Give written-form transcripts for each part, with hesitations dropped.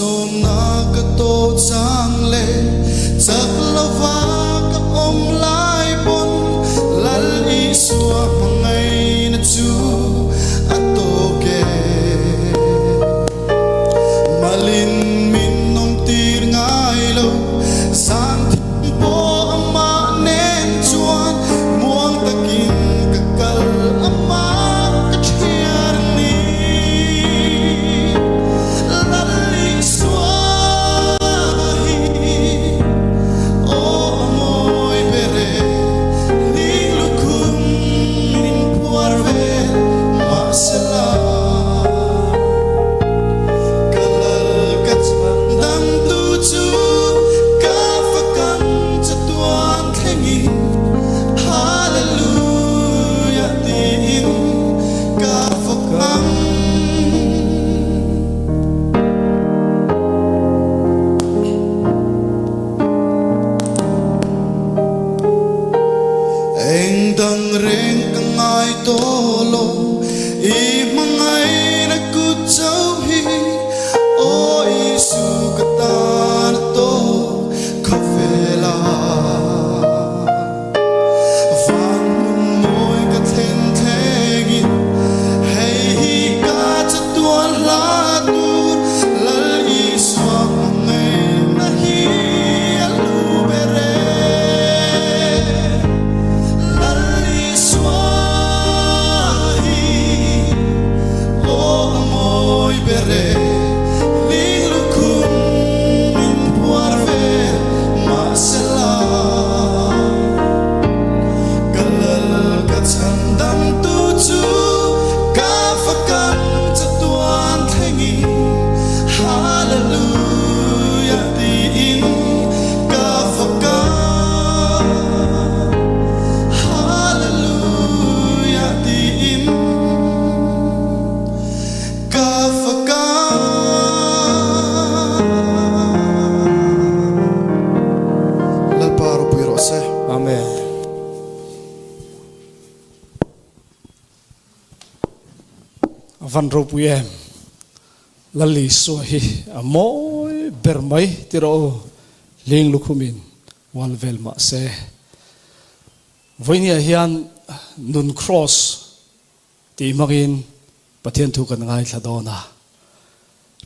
Malsawmna ka tawh chang leh chak lova ka awm lai pawn Lal Isua hmangaihna chu a tawk e. Malin min awmtir ngai lo, zan thim pawh amah nen chuan muang takin ka kal amah ka thian a ni. Lal Isua hi aw a mawi ber e, ling lukhum min phuar vel mahsela. Ka lal ka chhan dangtu chu ka fakang chatuan thlengin Hallelujah tiin ka fakang. Eng dang reng ka ngai tawh lo i hmangaihna kut chauh hi Aw Isu ka tan a tawk khawvel a. Van hmun mawi ka thlen thlengin hei hi ka chatuan hla tur Lal Isua hmangaihna hi a lu ber e. Lal Isua hi aw a mawi ber e, ling lukhum min phuar vel mahsela. Ka lal ka chhan dangtu chu ka fakang chatuan thlengin Hallelujah tiin ka fakang Hallelujah tiin ka fakang. Lalpa ropui rawh se. Amen. A van ropui em. Lal Isua hi a mawi ber mai ti rawh u. Hling lukhumin ual vel mah se. Vawinia hian nun cross tih hmangin Pathian thu kan ngaithla dawn a.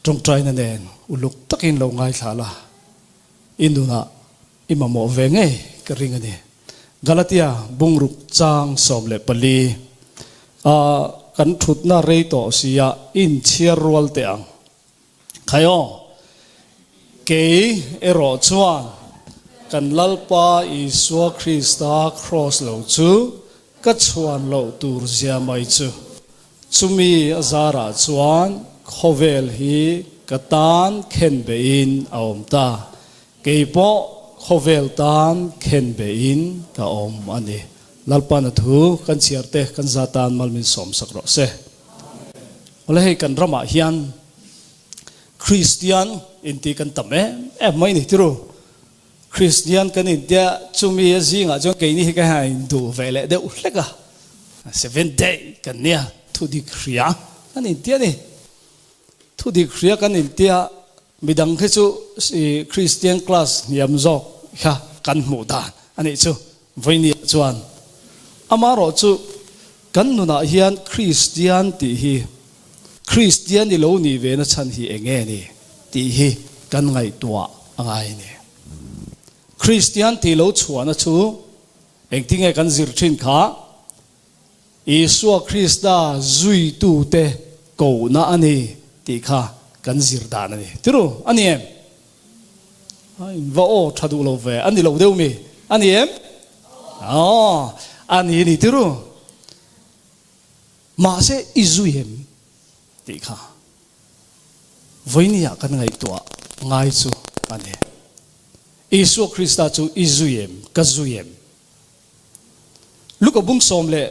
Tawngtaina nen uluk takin lo ngaithla la, i nunah i mamawh ve ngei ka ring a ni. Galatia bungruk chang 14 a kan thutna rei tawh sia inchhiar rual teh ang. Khai aw, kei erawh chuan kan Lalpa Isua Krista kraws lo chu ka chhuan loh tur zia mai chu. Chumi a zarah chuan khawvel hi ka tan khen beihin a awm ta. Kei pawh khawvel tan khen beihin ka awm a ni. Lalpa na thu kan chhiar te kan za tan mal min sawmsak rawh se. Awle hei kan ramah hian Kristian inti kan tam em em mai ni tiru. Kristian kan intia chumi a zingah chuan keini hi ka han induh ve leh deuh hlek a. Seventh day kan nia thudik hria kan intia ni. Thudik hria kan intia midang khi chu Kristian class hniam zawk kha kan hmuh dan a nih chu. Vawinia chuan, Amaherawhchu, kan nunah hian Kristian tih hi Kristian i lo nih ve na chhan hi eng nge ni tih hi kan ngaihtuah a ngai a ni. Kristian tih lo chhuahna chu engtinge kan zir thin kha? Isua Krista zuitute kohna a ni tih kha kan zir dan a ni. Tiru, a ni em? Va aw tha duh lo ve, a ni lo deuh mi? A ni em? Aw, a ni ni tiru. Mahse i zui em tih kha vawinia kan ngaihtuah ngai chu a ni. Isua Krista chu i zui em? Ka zui em? Luka bung 14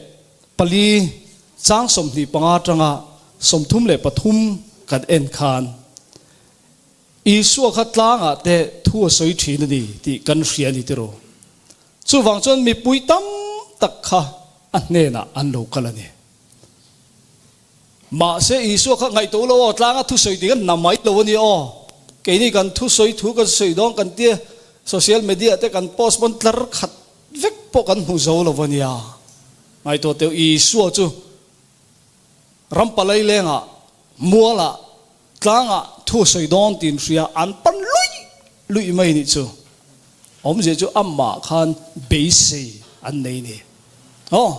chang 25 atanga 33 kan en khan Isua kha tlangah te thu a sawi thin a ni tih kan hria a ni tiraw? Chuvang chuan mipui tam tak kha a hnenah an lo kal a ni. Mahse Isua kha ngaihtuah lo aw, tlanga thu sawi tih kha na mai lo a ni aw. Keini kan thusawi thu kan sawi dawn kan tia, social media te kan post pawn tlar khat vek pawh kan hmu zo lo a nia. Ngaihtuah teuh Isua chu ram palai lengah, mualah, tlangah thu sawi dawn tiin hria an pan luih luih mai nih chu. Awmzia chu amah khan beisei an nei ni. Aw,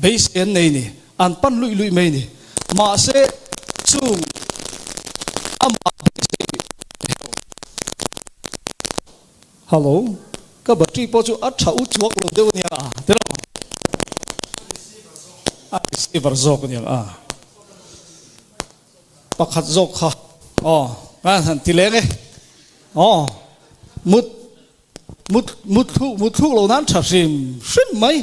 beisei an nei ni. An pan luih luih mai ni. Mahse, chung amah beisei heuh. Hello, ka battery pawh chu a tha u chuak lo deuh ania a, tilo? A receiver zawk ania a. Pakhat zawk kha aw ka han ti leng e aw mut mut mut thluk mut thluk lo nan tha hrim hrim mai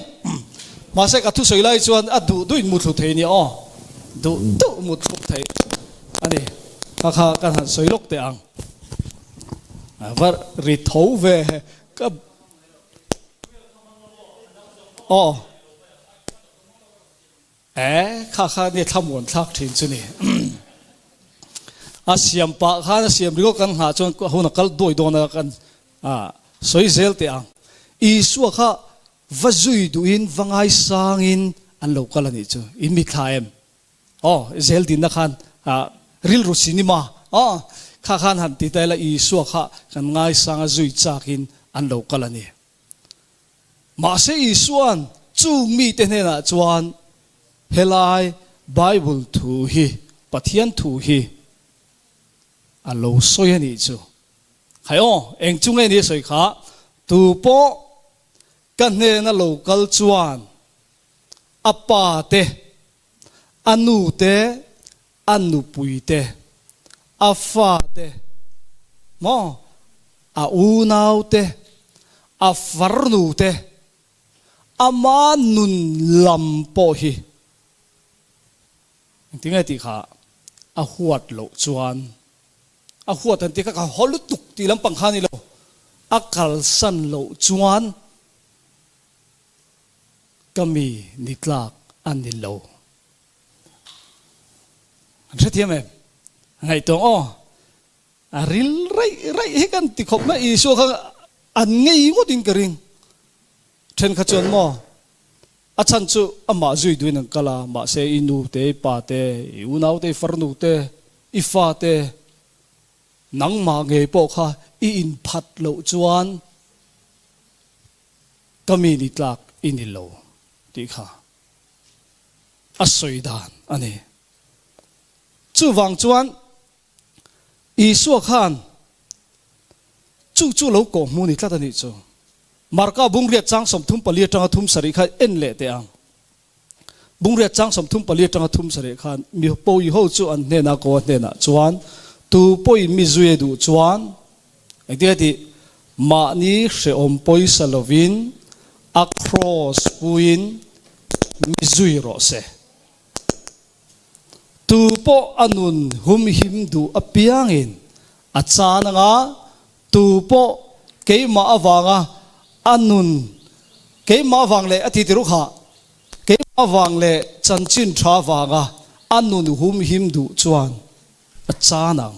mahse ka thusawi lai chuan a duh duh in mut thlu thei nia aw duh duh mut thluk thei a ni kha kha ka han sawi lawk teh ang va ri tho ve ka aw. E, kha kha nia thlamuan thlak thin chu ni. A siam pah khan a siam ringawt kan nghah chuan hun a kal duai dawn a kan sawi zel teh ang. Isua kha va zui duhin va ngaisangin an lo kal a nih chu. In mithla em? Aw, zel dinna khan rilru cinema aw kha khan han ti ta ila Isua kha kan ngaisanga zui chakin an lo kal a ni. Mahse Isua'n chung mite hnenah chuan, Helai Bible thu hi, Pathian thu hi a lo sawi a nih chu. Khai aw, eng chu nge ni a sawi kha? Tu pawh ka hnena lo kal chuan a pa te, a nu te, a nupui te, a fa te, maw, a unau te, a farnu te, ama nun lam pawh hi engtinge tih kha a huat loh chuan a huat an tih kha ka haw lutuk tih lampang kha a ni lo, a kalsan loh chuan ka mi ni tlak a ni lo. An hrethiam em? Ngaihtuah aw, a ril raih raih hi kan ti khawp mai. Isua kha an ngei ngawtin ka ring. Thenkhat chuan maw, a chhan chu amah zui duhin an kal a, mahse i nu te, i pa te, i unau te, i farnu te, i fa te, nangmah ngei pawh kha i inphat loh chuan ka mi ni tlak i ni lo tih kha. a sawi dan a ni. Chuvang chuan Isua khan chu chu lo kawh hmu ni tlat a nih chu. Marka bungriat chang 34 atanga 37 kha en leh teh ang. Bungriat chang 34 atanga 37 khan mi pawi ho chu an hnenah ko a hnenah chuan tu pawhin mi zui a duh chuan Engtin a tih? Mahni hrehawm pawisa lovin a kraws puiin mi zui rawh se. Tu pawh a nun humhim duh apiangin a chan anga, tu pawh keimah avanga a nun, keimah avang leh a ti ti ruk ha, keimah avang leh chanchin tha avanga a nun humhim duh chuan A chan ang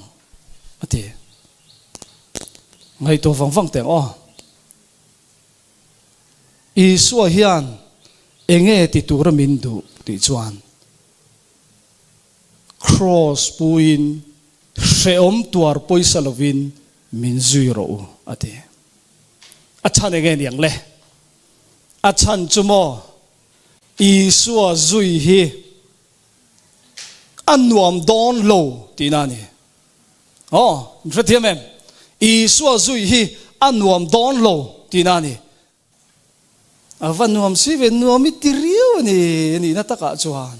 a ti. Ngaihtuah vang vang teh aw. Isua hian enge ti tura min duh tih chuan Kraws puiin hrehawm tuar pawisa lovin min zui rawh u a ti. A chhan enge niang le? A chhan chu maw Isua zui hi A nuam dawn lo tihna a ni. Aw, in hrethiam em? Isua zui hi a nuam dawn lo tihna a ni. A va nuam si ve, nuam i ti riau a ni nihna takah chuan.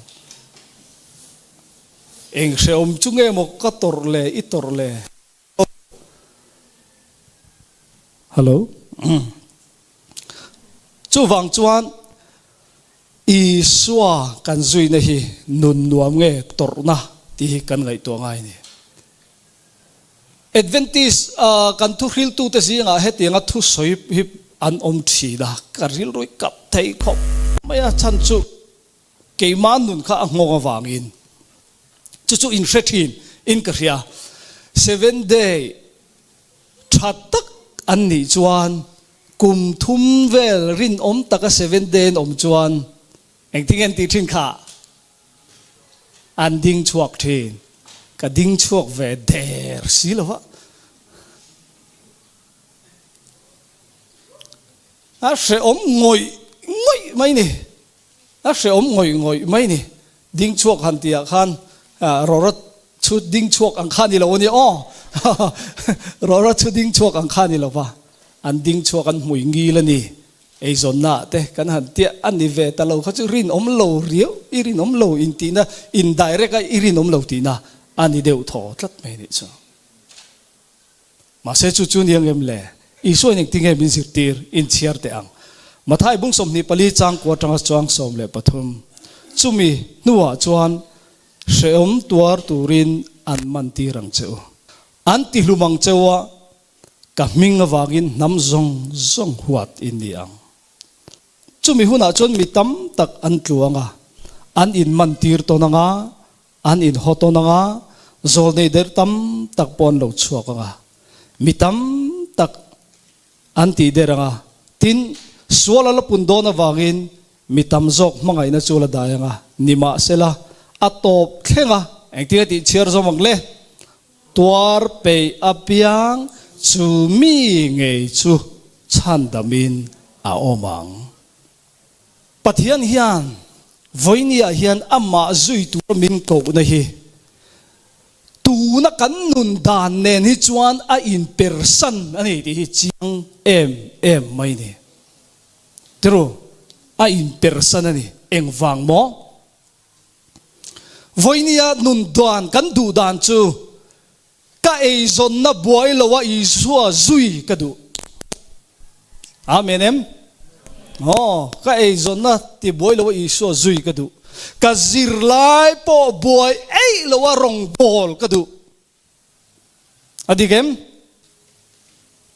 Eng hrehawm chu nge maw ka tawrh le, i tawrh le? Hello. Chuvang chuan Isua kan zuina hi nun nuam nge tawrhna tih hi kan ngaihtuah ngai a ni. Adventist kan thuhriltute zingah hetianga thusawi hi an awm thin a, ka rilru kap thei khawp mai a, chhan chu keimah nun kha a nghawng avangin chu chu in hre thin in ka hria. Seventh day. tha tak an nih chuan kum thum vel rinawm taka Seventh Day an awm chuan engtin an tih thin kha? An ding chhuak thin. Ka ding chhuak ve der si lo va. A hrehawm ngawih ngawih mai ni. A hrehawm ngawih ngawih mai ni. Ding chhuak han tihah khan rawra chu ding chhuak ang kha ni lo a nia aw. Rawra chu ding chhuak ang kha ni lo va. An ding chhuak an hmui ngil a ni. Eizawnna te kan han tiah a ni ve ta lo kha chu rinawm lo riau i rinawm lo intihna indirect a i rinawm lo tihna a ni deuh thaw tlat mai nih chu. Mahse chu chu nia ngem le? Isua in engtinge min zirtir inchhiar teh ang? Mathai bung 24 chang kua atanga chuang 13. Chumi hnuah chuan hrehawm tuar turin an man tir ang che u. An ti hlum ang che u a, ka hming avangin hnam zawng zawng huat in ni ang. Chumi hunah chuan mi tam tak an tlu ang a, an inman tir tawn ang a, An inhaw tawn ang a, zawlnei der tam tak pawh an lo chhuak ang a, mi tam tak an tih der ang a, tin, sual a la pun dawn avangin mi tam zawk hmangaihna chu a la dai ang a, nimahsela a tawp thleng a, engtin a tih chhiar zawm ang le? Tuar peih apiang chu mi ngei chu chhandamin a awm ang. Pathian hian vawinia hian amah zui tura min kohna hi tuna kan nun dan nen hi chuan a inpersan a ni tih hi chiang em em mai ni. Tiru, a inpersan a ni. Engvang maw? Vawinia nun dan kan duh dan chu Ka eizawnna buai lo a Isua zui ka duh. Amen em? Aw, ka eizawnna ti buai lo a Isua zui ka duh. Ka zirlai pawh buai eih lo a rawngbawl ka duh. A dik em?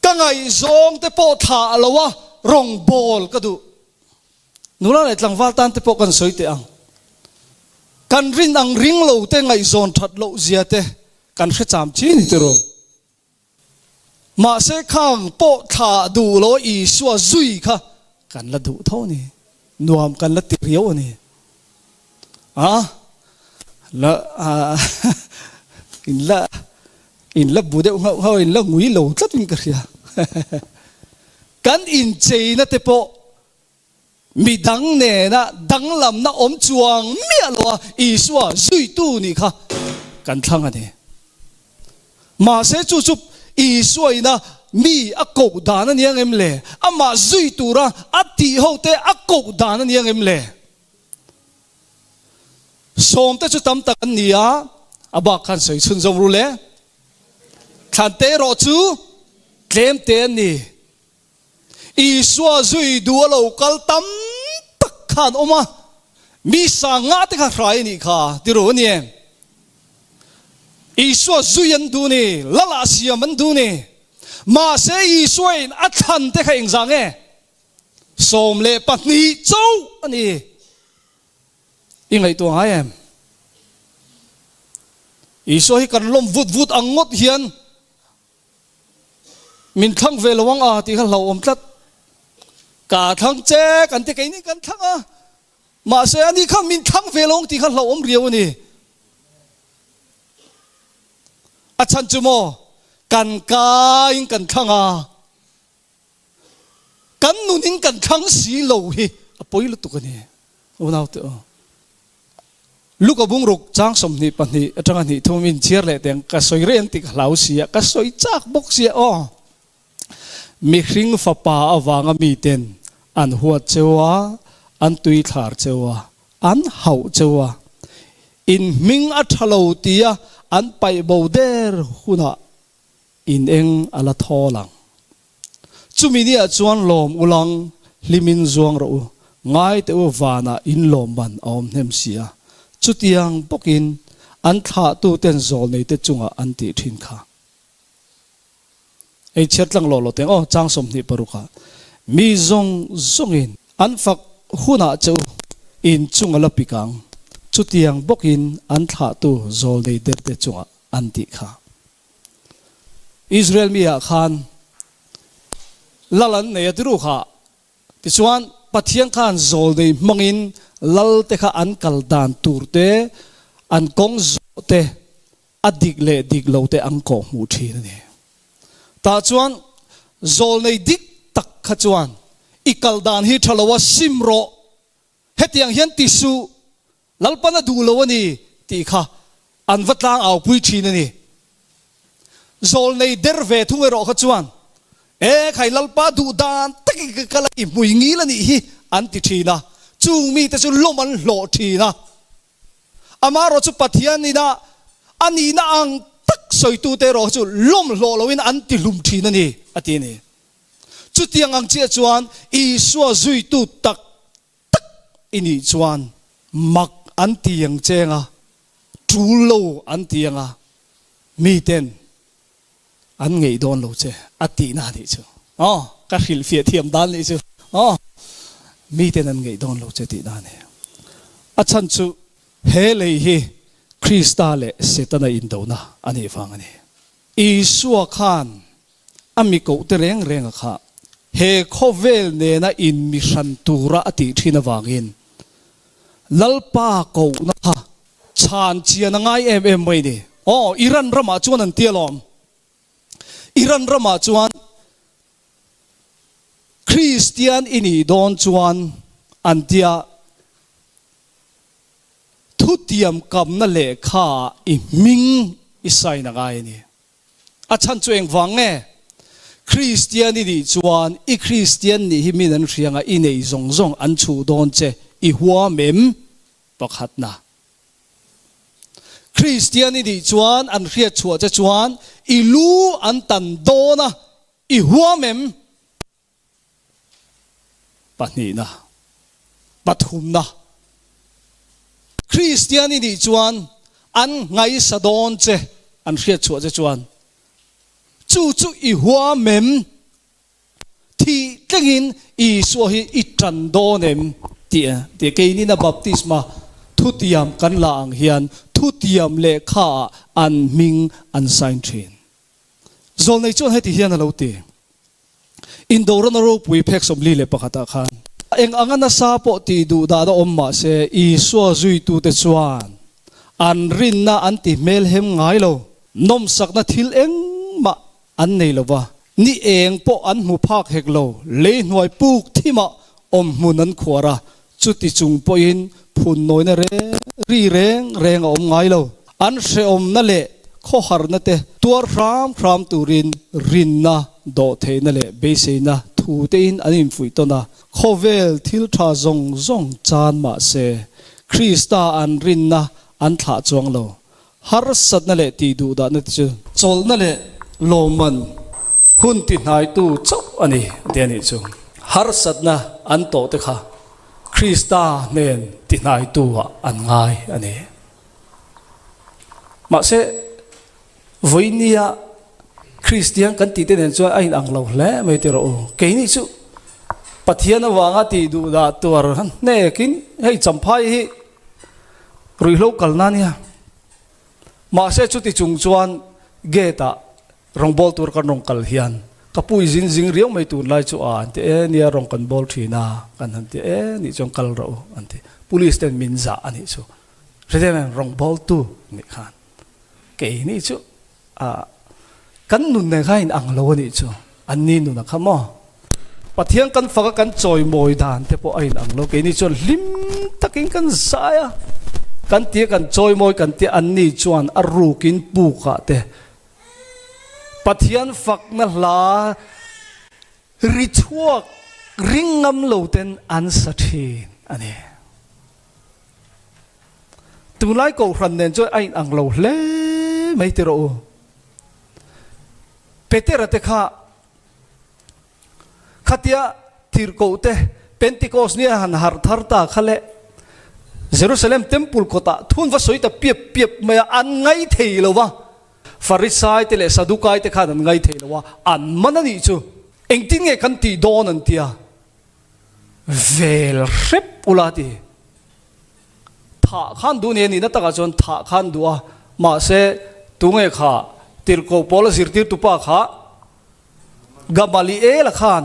Ka ngaihzawng te pawh thlah lo a rawngbawl ka duh. Nula leh tlangval tan te pawh kan sawi teh ang. Kan rin ang ring lo te ngaihzawn that loh zia te kan hre cham chi ni tiraw. Mahse khang pawh thlah duh lo Isua zui kha kan la duh tho a ni. Nuam kan la ti riau a ni. A la in la in la bu deuh nghauh nghauh in la ngui lo tlat in ka hria. Kan incheina te pawh midang nena danglamna awm chuang miah lo a Isua zuitu nih kha kan thlang a ni. Mahse chu chu Isua ina mi a koh dan a ni ang em le? Amah zui tura a tih ho te a koh dan a ni ang em le? Sawmte chu tam tak an ni a, a bak khan sawi chhunzawm ru le. Thlante erawh chu tlemte an ni. Isua zui duh a lo kal tam tak kha an awm a, mi sanga te kha hrai a nih kha ti ru a ni em? Isua zui an duh ni, Lala siam an duh ni. Mahse Isua in a thlan te kha engzah nge? 12 chauh a ni. I ngaihtuah ngai em? Isua hi kan lawm vut vut ang ngawt hian min thlang ve lo ang a tih kha hlauhawm tlat. Ka thlang che kan ti keini kan thlang a, mahse ani khan min thlang ve lo ang tih kha hlauhawm riau a ni. A chhan chu maw kan kaiin kan thlang a, Kan nunin kan thlang si lo hi a pawi lutuk a ni. Unaute aw. Luka bungruk chang 22 atanga hnih thum in chhiar leh teng ka sawi reng tih ka hlau si a, ka sawi chak bawk si a aw. Mihring fapa avanga miten an huat cheu a, an tui thlar cheu a, an hauh cheu a, in hming a tha lo tia an paih bo der hunah In eng a la thawl ang. Chumi niah chuan lawm ulang hlimin zuang rawh u, ngai teh u vanah in lawm man a awm hnem si a. Chutiang bawkin an thlahtuten zawlneite chungah an tih thin kha. Ei chhiar tlang lawh lawh teng aw, chang 26 ah mi zawng zawngin an fak hunah che u in chung a la pik ang, chutiang bawkin an thlahtu zawlnei derte chungah an tih kha. Israel mi ah khan Lal an nei a ti ru kha. Tichuan, Pathian khan zawlnei hmangin lalte kha an kal dan tur te, an kawng zawh te, a dik leh dik lo te an kawh hmuh thin a ni. Tah chuan zawlnei dik tak kha chuan i kal dan hi tha lo a sim rawh, hetiang hian ti suh, Lalpan a duh lo a ni tih kha an va tlang aupui thin a ni. Zawlnei der ve thung erawh kha chuan, E khai Lalpa duh dan takin ka kal a, i hmui ngil a nih hi an ti thin a, chung mite chu lawm an hlawh thin a. Amaherawh chu Pathian ina a nihna ang tak sawitute erawh kha chu lawm hlawh loin an ti hlum thin a ni a ti a ni. Chutiang ang chiah chuan Isua zuitu tak tak i nih chuan mak an ti ang cheng a, tul lo an ti ang a, miten an ngeih dawn lo che a tihna a nih chu. Aw, ka hrilhfiah thiam dan nih chu. Aw, miten an ngeih dawn lo che tihna a ni. A chhan chu he lei hi Krista leh Setana indona a nih vang a ni. Isua khan a mi kohte reng renga kha he khawvel nena inmihran tura a tih thin avangin Lalpa kohna kha chhan chian a ngai em em mai ni. Aw, Iran ramah chuan an ti alawm. Iran ramah chuan Kristian i nih dawn chuan an tia thutiam kamna lehkha ah i hming i sign a ngai a ni. A chhan chu engvang nge? Kristian i nih chuan i Kristian nih hi min an hriang a, i nei zawng zawng an chhuh dawn che, i huam em? Pakhatna. Kristian i nih chuan an hriat chhuah che chuan i lu an tan dawn a, i huam em? Pahnihna, pathumna, Kristian i nih chuan an ngaisa dawn che, an hriat chhuah che chuan chu chu i huam em? Thih tlengin Isua hi i tan dawn em? Tih a ti. Keinina baptisma thutiam kan la ang hian thutiam lehkhaah an hming an sign thin. Zawlnei chuan heti hian a lo ti, Indorana ropui phek 41 ah khan, eng anga nasa pawh tih duh dan a awm mah se, Isua zuitute chuan an rinna an ti hmelhem ngai lo, nawmsakna thil engmah an nei lo va, ni eng pawh an hmu phak hek lo, lei hnuai puk thimah awm hmun an khuar a, Chuti chung pawhin phunnawina reng ri reng reng a awm ngai lo. An hrehawmna leh khawharna te tuar hram hram turin rinna, dawhtheihna leh beiseina thu tein an infuih tawn a. Khawvel thil tha zawng zawng chan mah se, Krista an rinna an thlah chuang lo. Harsatna leh tih duhdahna te chu chawlhna leh lawmman hun ti hnaitu chauh a ni ti a nih chu. Harsatna an tawh te kha Krista hnen ti hnaitu ah an ngai a ni. Mahse, vawinia Kristian kan tih te nen chuan a inang lo hle mai ti rawh u. Keini chu Pathian avanga tih duhdah tuar hnekin hei champhai hi Ruihhlo kalna ania. Mahse chuti chung chuan gate ah rawngbâwl tur kan rawn kal hian ka pu i zin zing riau mai tunlai chu a an ti e nia rawn kan bâwl thin a kan han ti e nih chuan kal rawh u an ti. Police ten min zah a nih chu. Hrethiam em rawngbâwl tu nih khan kei nih chu a kan nun nen khan in ang lo a nih chu an ni nun a kha maw Pathian kan fak a kan chawimawi dan te pawh a in ang lo keini chuan hlim takin kan zai a kan tia kan chawimawi kan tia an ni chuan a rukin pukah te Pathian fakna hla ri chhuak ring ngam lo ten an sa thin a ni. Tunlai kohhran nen chuan a inang lo hle mai ti rawh u. Petera te kha khatia tirhkoh te Pentecost nia han harh thar ta kha le Jerusalem temple kawtah thun va sawi ta piap piap mai a, an ngai thei lo va. Farisai te leh Sadukai te khan an ngai thei lo a, an man a nih chu. Engtin nge kan tih dawn an tia? Vel hrep ula ti. Thah khan duh nia nihna takah chuan thah khan duh a, mahse tunge kha tirhkoh pawl a zirtirtu pa kha Gamaliel-a khan.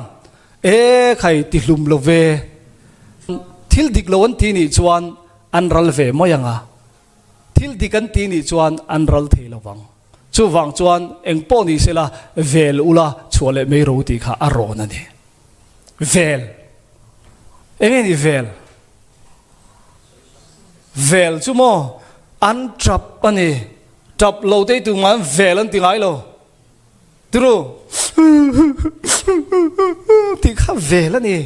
E khai ti hlum lo ve. Thil dik lo an ti nih chuan an ral ve mai ang a, thil dik an ti nih chuan an ral thei lo vang. Chuvang chuan eng pawh ni sela vel ula chhuah leh mai ro tih kha a rawn a ni. Vel. Eng nge ni vel? Vel chu maw an tap a ni. Tap lo te tumah an vel an ti ngai lo. Turu tih kha vel a ni.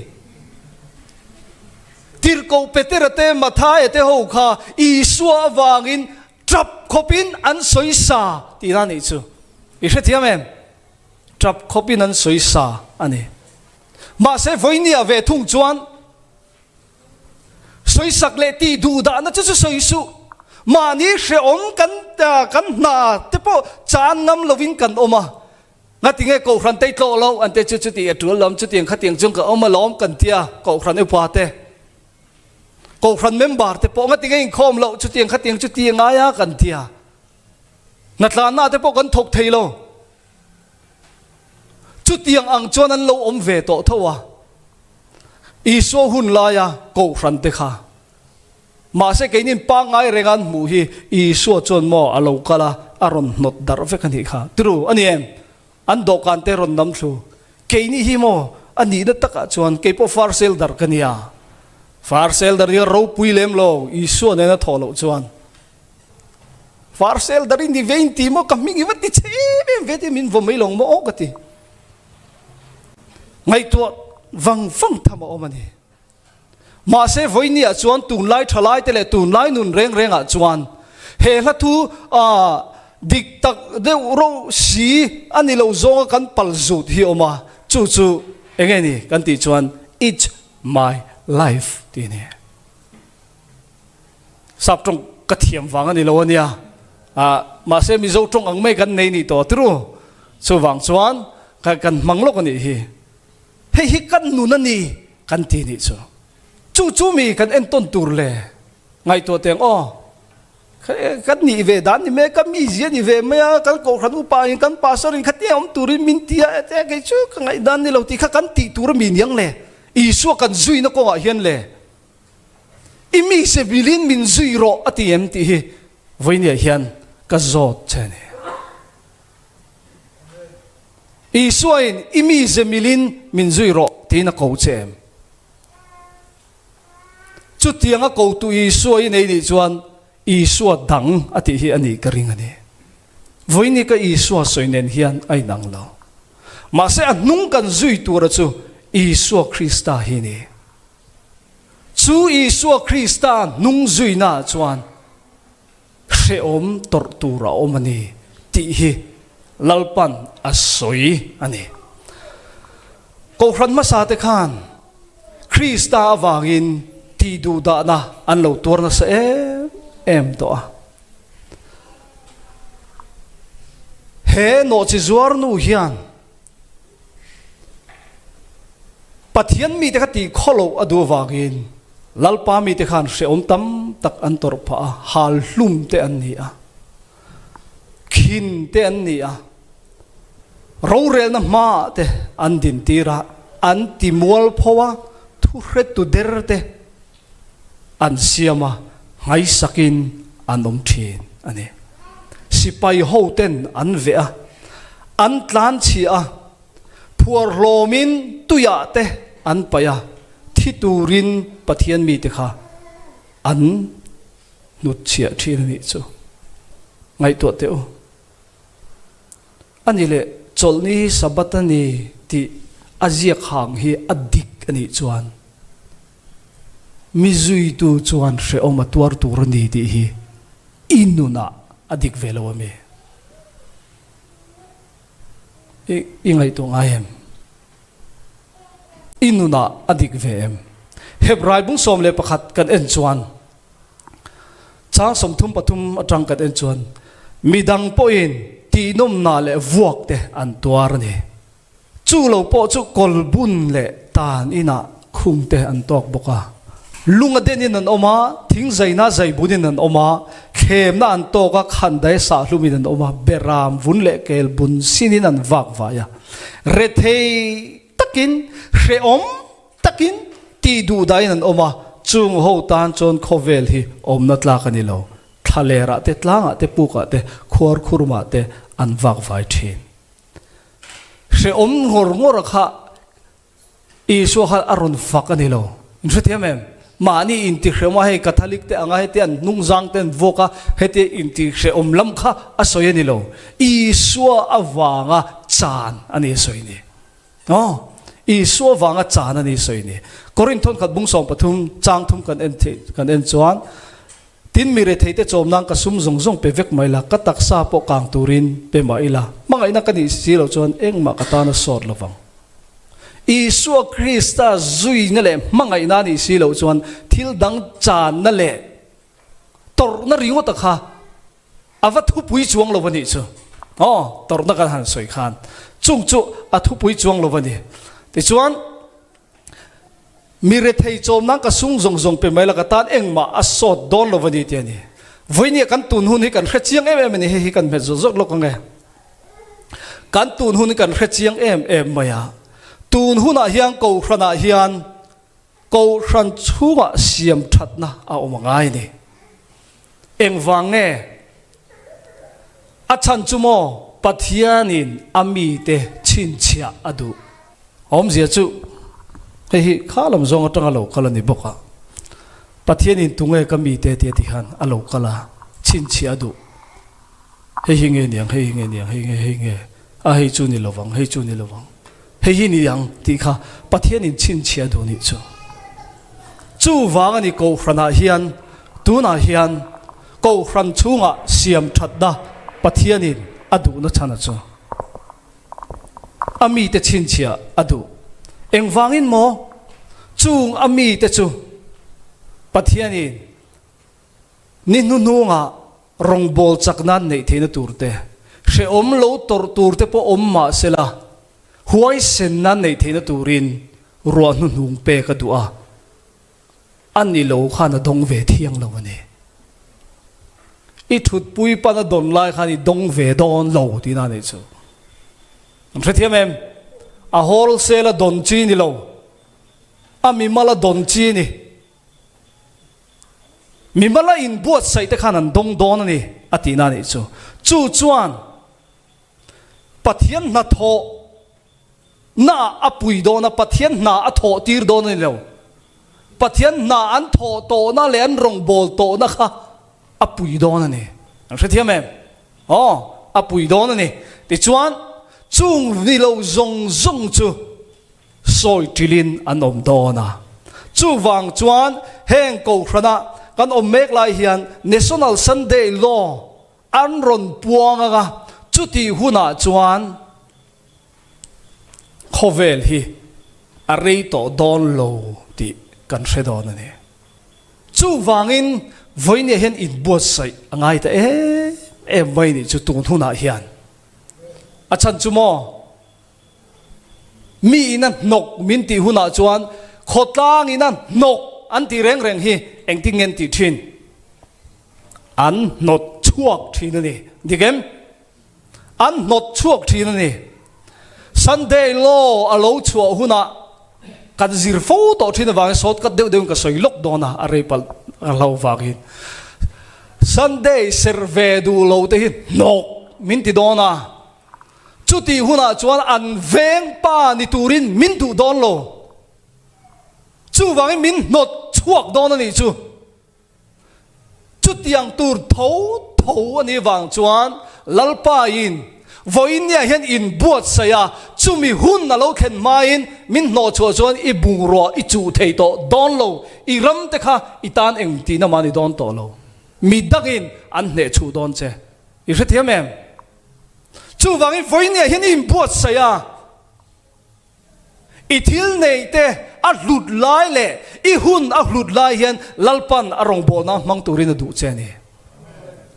Tirhkoh Petera te Mathaia te ho kha Isua avangin tap khawpin an sawi sa tihna a nih chu. I hrethiam em? Tap khawpin an sawi sa a ni. Mahse vawinia ve thung chuan Sawisak leh tih duh dahna chu chu sawi suh. Mahni hrehawm kan kan hna te pawh chan ngam lovin kan awm a. Ngatinge Kohhran te i tlawh loh an te chu chuti a tul lam chutiang khatiang chung ka awm alawm kan tia Kohhran upa te. Kohhran member te pawh ngatinge inkhawm loh chutiang khatiang chu ti a ngai a kan tia. Hnatlanna te pawh kan thawk thei lo. Chutiang ang chuan an lo awm ve tawh tho a. Isua hun laia kohhran te kha. Mahse keinin pangngai renga an hmuh hi Isua chuan maw a lo kal a, a rawn hnawt darh vek a nih kha. Tru a ni em? An dawhkan te rawn nam thlu. Keini hi maw a nihna takah chuan kei pawh farsel darh ka nia. Farsel darh hi a ropui lem lo Isua nena thawh loh chuan. Farsel darh i ni ve in ti maw ka hming i va ti chhe em em ve te min vaw mai lo maw aw ka ti. Ngaihtuah vang vang tham a awm a ni. Mahse vawinia chuan tunlai thalaite leh tunlai nun reng rengah chuan he hla thu dik tak deuh reuh si a ni lo zawnga kan pal zut hi a awm a, chu chu eng nge ni kan tih chuan It's my life tih a ni. Sap tawng ka thiam vang a ni lo a nia, mahse Mizo tawng ang mai kan nei nih tawh turu. Chuvang chuan kan hmang lawk a nih hi. Hei hi kan nun a ni kan ti nih chu. Chu chu mi kan entawn tur le ngaihtuah teng aw. Kan nih ve dan ni mai, ka mizia ni ve mai a, kan kohhran upa in kan pastor in khatia awm turin min ti a, kei chu ka ngaihdan ni lo tih kha kan tih tur a mi niang le. Isua kan zuina kawngah hian le. I mi se vilin min zui rawh a ti em tih hi vawinia hian ka zawt che a ni. Isuain i mi ze milin min zui rawh tiin a ko che em? Chutiang a kotu Isua i nei nih chuan Isua dang a tih hi a nih ka ring a ni. Vawiini ka Isua sawi nen hian a inang lo. Mahse a hnung kan zui tura chu Isua Krista hi ni. Chu Isua Krista hnung zuinaah chuan hrehawm tawrh tur a awm a ni tih hi Lalpan a sawi a ni. Kohhran hmasate khan Krista avangin tihduhdahna an lo tuar nasa em em tawh a. He nawhchi zuar nu hian Pathian mite kha tih khaw loh a duh avangin Lalpa mite khan hrehawm tam tak an tawrh phah a, hal hlum te an ni a, khin te an ni a, rorelna hmaah te an dintir a, an ti mualpho a, thuhretu der te an siam a, nghaisakin an awm thin a ni. Sipai hoten an veh a, an tlanchhia a, phuar hlawmin tuiah te an paih a, thi turin Pathian mite kha an hnutchhiah thin a nih chu. Ngaihtuah teh u. A ni leh, chawlhni hi Sabbath a ni tih a ziak hang hi a dik a nih chuan, Mi zuitu chuan hrehawm a tuar tur a ni tih hi i nunah a dik ve lo a mi? I i ngaihtuah ngai em? I nunah a dik ve em? Hebrai bung 11 kan en chuan chang 33 atang kan en chuan midang pawhin tihnawmna leh vuak te an tuar a ni. Chu lo pawh chu kawlbun leh tan inah khung te an tawk bawk a. Lung a denin an awm a, thing zaina zaibunin an awm a, thlemna an tawk a, khandai sahlumin an awm a, beram vun leh kel bun sinin an vak vai a. Rethei takin. takin, hrehawm takin tih duh dahin an awm a, chung ho tan chuan khawvel hi awmna tlak a ni lo. Thlalerah te, tlangah te, pukah te, khuar khurmah te an vak vai thin. Hrehawm ngawr ngawr kha Isua kha a rawn fak a ni lo. In hrethiam em? Mahni intihrehawm a, hei Catholic te anga heti an hnungzang te an vuak a, heti intihrehawm lam kha a sawi a ni lo. Isua avanga chan a ni a sawi ni. Aw, Isua avanga chan a ni a sawi ni. Korinth thawnkhat bung 13 chang thum kan en theih kan en chuan, Tin, mi retheite chawm nan ka sum zawng zawng pe vek mai la, ka taksa pawh kang turin pe mah ila, hmangaihna ka nih si loh chuan engmah ka tan a sawt lo vang. Isua Krista zuina leh hmangaihna nih si loh chuan thil dang channa leh tawrhna ringawta kha a va thupui chuang lo a nih chu. Aw, tawrhna kan han sawi khan chung chu a thupui chuang lo a ni. Tichuan, Mi rethei chawm nan ka sung zawng zawng pe mai la ka tan engmah a sawt dawn lo a ni tih a ni. Vawinia kan tun hun hi kan hre chiang em em a ni, hei hi kan hmet zawk zawk lawk ang e. Kan tun hun hi kan hre chiang em em mai a, tun hunah hian Kohhranah hian Kohhran chhungah siam thatna a awm a ngai a ni. Engvang nge? A chhan chu maw Pathianin a mite chhinchhiah a duh. Awmzia chu hei hi kha lam zawng atanga lo kal a ni bawk a, Pathianin tunge ka mite tia ti khan a lo kal a, chhinchhiah a duh. Hei hi nge niang, hei hi nge niang, hei nge, hei nge, a hei chu ni lovang, hei chu ni lovang, hei hi ni ang tih kha Pathianin chhinchhiah a duh nih chu. Chuvang a ni Kohhranah hian tunah hian Kohhran chhungah siam thatna Pathianin a duhna chhan a chu. A mite chhinchhiah a duh. Engvangin maw? Chung a mite chu Pathianin ni hnuhnungah rawngbâwl chak nan neih theihna tur te, hrehawm lo tawrh tur te pawh awm mah sela, huaisen nan neih theihna turin ruah hnuhnung pek a duh a. A ni lo khan a dawng ve thiang lo a ni. I thutpui pan a dawn lai khan i dawng ve dawn lo tihna a nih chu. An hrethiam em? A wholesale a dawn chi ni lo, a mimal a dawn chi a ni. Mimal a inbuatsaih te khan an dawng dawn a ni a tihna a nih chu. Chu chuan Pathian hnathawh Na a pui dawn a, Pathian hna a thawh tir dawn a ni lo. Pathian hna an thawh tawhna leh an rawngbâwl tawhna kha a pui dawn a ni. An hrethiam em? Aw, a pui dawn a ni. Tichuan, chung ni lo zawng zawng chu sawi ṭilin an awm dawn a. Chuvang chuan heng Kohhrana kan awm mek lai hian National Sunday Law an rawn puang ang a, chutih hunah chuan, Khawvel hi a rei tawh dawn lo tih kan hre dawn a ni. Chuvangin vawinia hian inbuatsaih a ngai ta em em mai nih chu tun hunah hian. A chhan chu maw? Mi ina hnawk min tih hunah chuan khawtlang ina hnawk an tih reng reng hi engtin nge an tih thin? An hnawt chhuak thin a ni. Dik em? An hnawt chhuak thin a ni. Sunday law a lo chhuah hunah kan zir fo tawh thin avangin shortcut deuh deuhin ka sawi lawk dawn a, a rei palh ka hlau vangin. Sunday serh ve duh lo te hi hnawk min ti dawn a, chutih hunah chuan an veng pa ni turin min duh dawn lo. Chuvangin min hnawt chhuak dawn a nih chu. Chutiang tur tho tho a nih vang chuan Lalpain vawinia hian inbuatsaih a, chumi hun a lo thlen hmain min hnawhchhuah chuan i bungrua i chuh thei tawh dawn lo, i ram te kha i tan eng tihna mah ni dawn tawh lo, mi dangin an hnehchhuh dawn che. I hrethiam em? Chuvangin vawinia hian i inbuatsaih a. I thil neih te a hlut lai leh i hun a hlut lai hian Lalpan a rawngbawlna hmang turin a duh che a ni.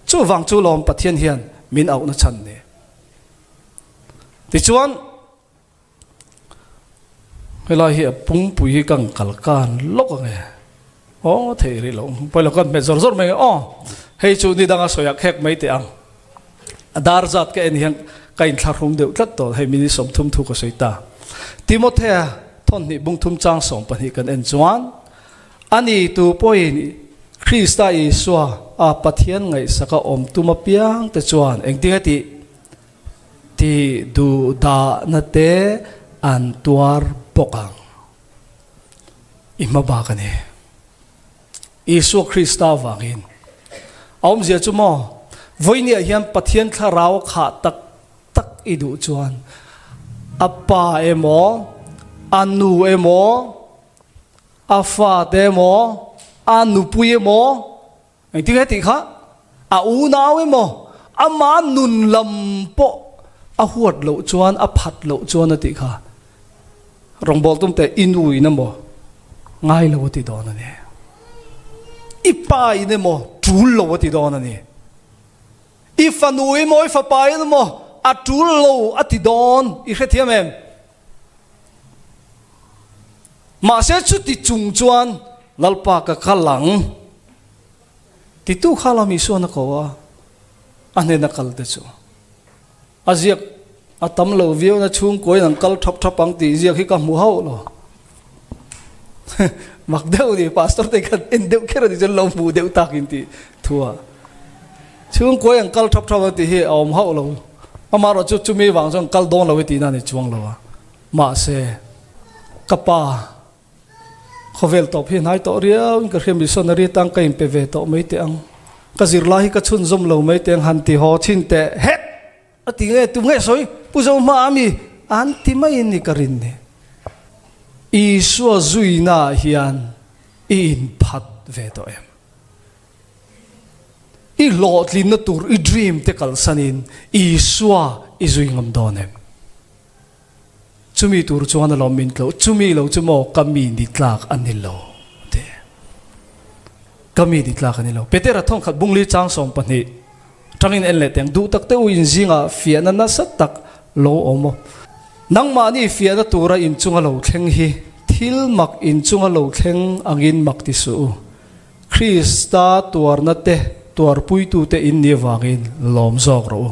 Chuvang chu lawm Pathian hian min auhna chhan ni. Tichuan, helai hi a pumpui hi ka kal kan lawk ang e. Aw thei rih lo, pawilo kan hmet zawr zawr mai ang e. Aw, hei chu ni danga sawiah khek mai teh ang. A dar zat ka en hian. Ka inthlahrung deuh tlat tawh, hei minute 30 thu ka sawi ta. Timothea thawnhnih bungthum chang 12 kan en chuan, Ani tu pawhin Krista Isua a Pathian ngaihsaka awm tum apiang te chuan engtin nge tih tih duh dahna te an tuar bawk ang. I hma bak a ni. Isua Krista avangin. A awmzia chu maw, vawinia hian Pathian thlarau a khah tak tak i duh chuan a pa emaw, a nu emaw, a fate emaw, a nupui emaw, engtin nge tih kha, a unau emaw, ama nun lam pawh a huat loh chuan, a phat loh chuan a tih kha. Rawngbâwl tum teh i nu in emaw ngai lo a ti dawn a ni. I pa in emaw ṭul lo a ti dawn a ni. I fanu emaw i fapa in emaw a ṭul lo a ti dawn i hrethiam em? Mahse chuti chung chuan Lalpa ka kal ang titu kha lam Isuan a ko a, a hnena kal te chu a ziak a tam lo viau na chhungkuain an kal thap thap ang tih ziak hi ka hmu hauh lo. Mak deuh ni, pastor te khan en deuh kher a ni chuan lo hmuh deuh takin tih thu a. Chhungkuai an kal thap thap ang tih hi a awm hauh lo. Amaherawh chu chumi vang chuan kal dawn lo i tihna a ni chuang lo a. Mahse, ka pa khawvel tawp hi hnai tawh riau in ka hria missionary atan ka inpe ve tawh mai teh ang. Ka zirlai hi ka chhunzawm lo mai teh ang han ti haw chhin teh het! A ti nge tu nge sawi Pu Zohma a mi an ti maiin ni ka rin ni. Isua zuina ah hian i inphat ve tawh em? I hlawhtlinna tur i dream te kalsanin Isua i zui ngam dawn em? Chumi tur chuan alawm min tlo, chumi lo chu maw ka mi ni tlak a ni lo a ti. Ka mi ni tlak a ni lo. Petera thawngkhat bungli chang 12 tangin en leh teng, duh tak te u in zingah fiahna nasa tak lo awm aw. Nangmahni fiahna tura in chunga lo thleng hi thil mak in chunga lo thleng angin mak ti suh u. Krista tuarna te tuarpuitute in ni avangin lawm zawk rawh u.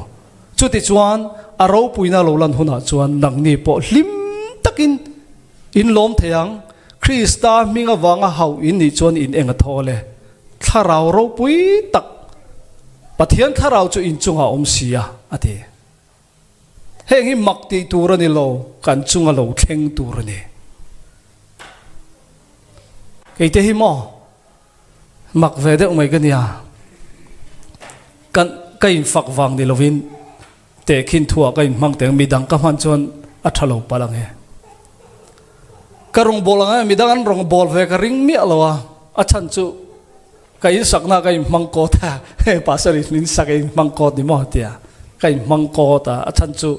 Chutichuan, a ropuina lo lan hunah chuan nangni pawh hlim takin in lawm thei ang. Krista hming avanga hauh in nih chuan in eng a thawl e. Thlarau ropui tak, Pathian thlarau chu in chungah a awm si a, a ti. Heng hi mak tih tur a ni lo, kan chunga lo thleng tur a ni. Keite hi maw? Mak ve deuh mai ka nia. Kan ka infak vang ni lovin tehkhin thuah ka inhmang teng midang ka hman chuan a tha lo palh ang e. Ka rawngbâwl ang e, midang an rawngbâwl ve ka ring miah lo a, a chhan chu ka insakna ka inhmang kawt a, hei pastor in min sak e inhmang kawt ni maw tia ka inhmang kawt a, a chhan chu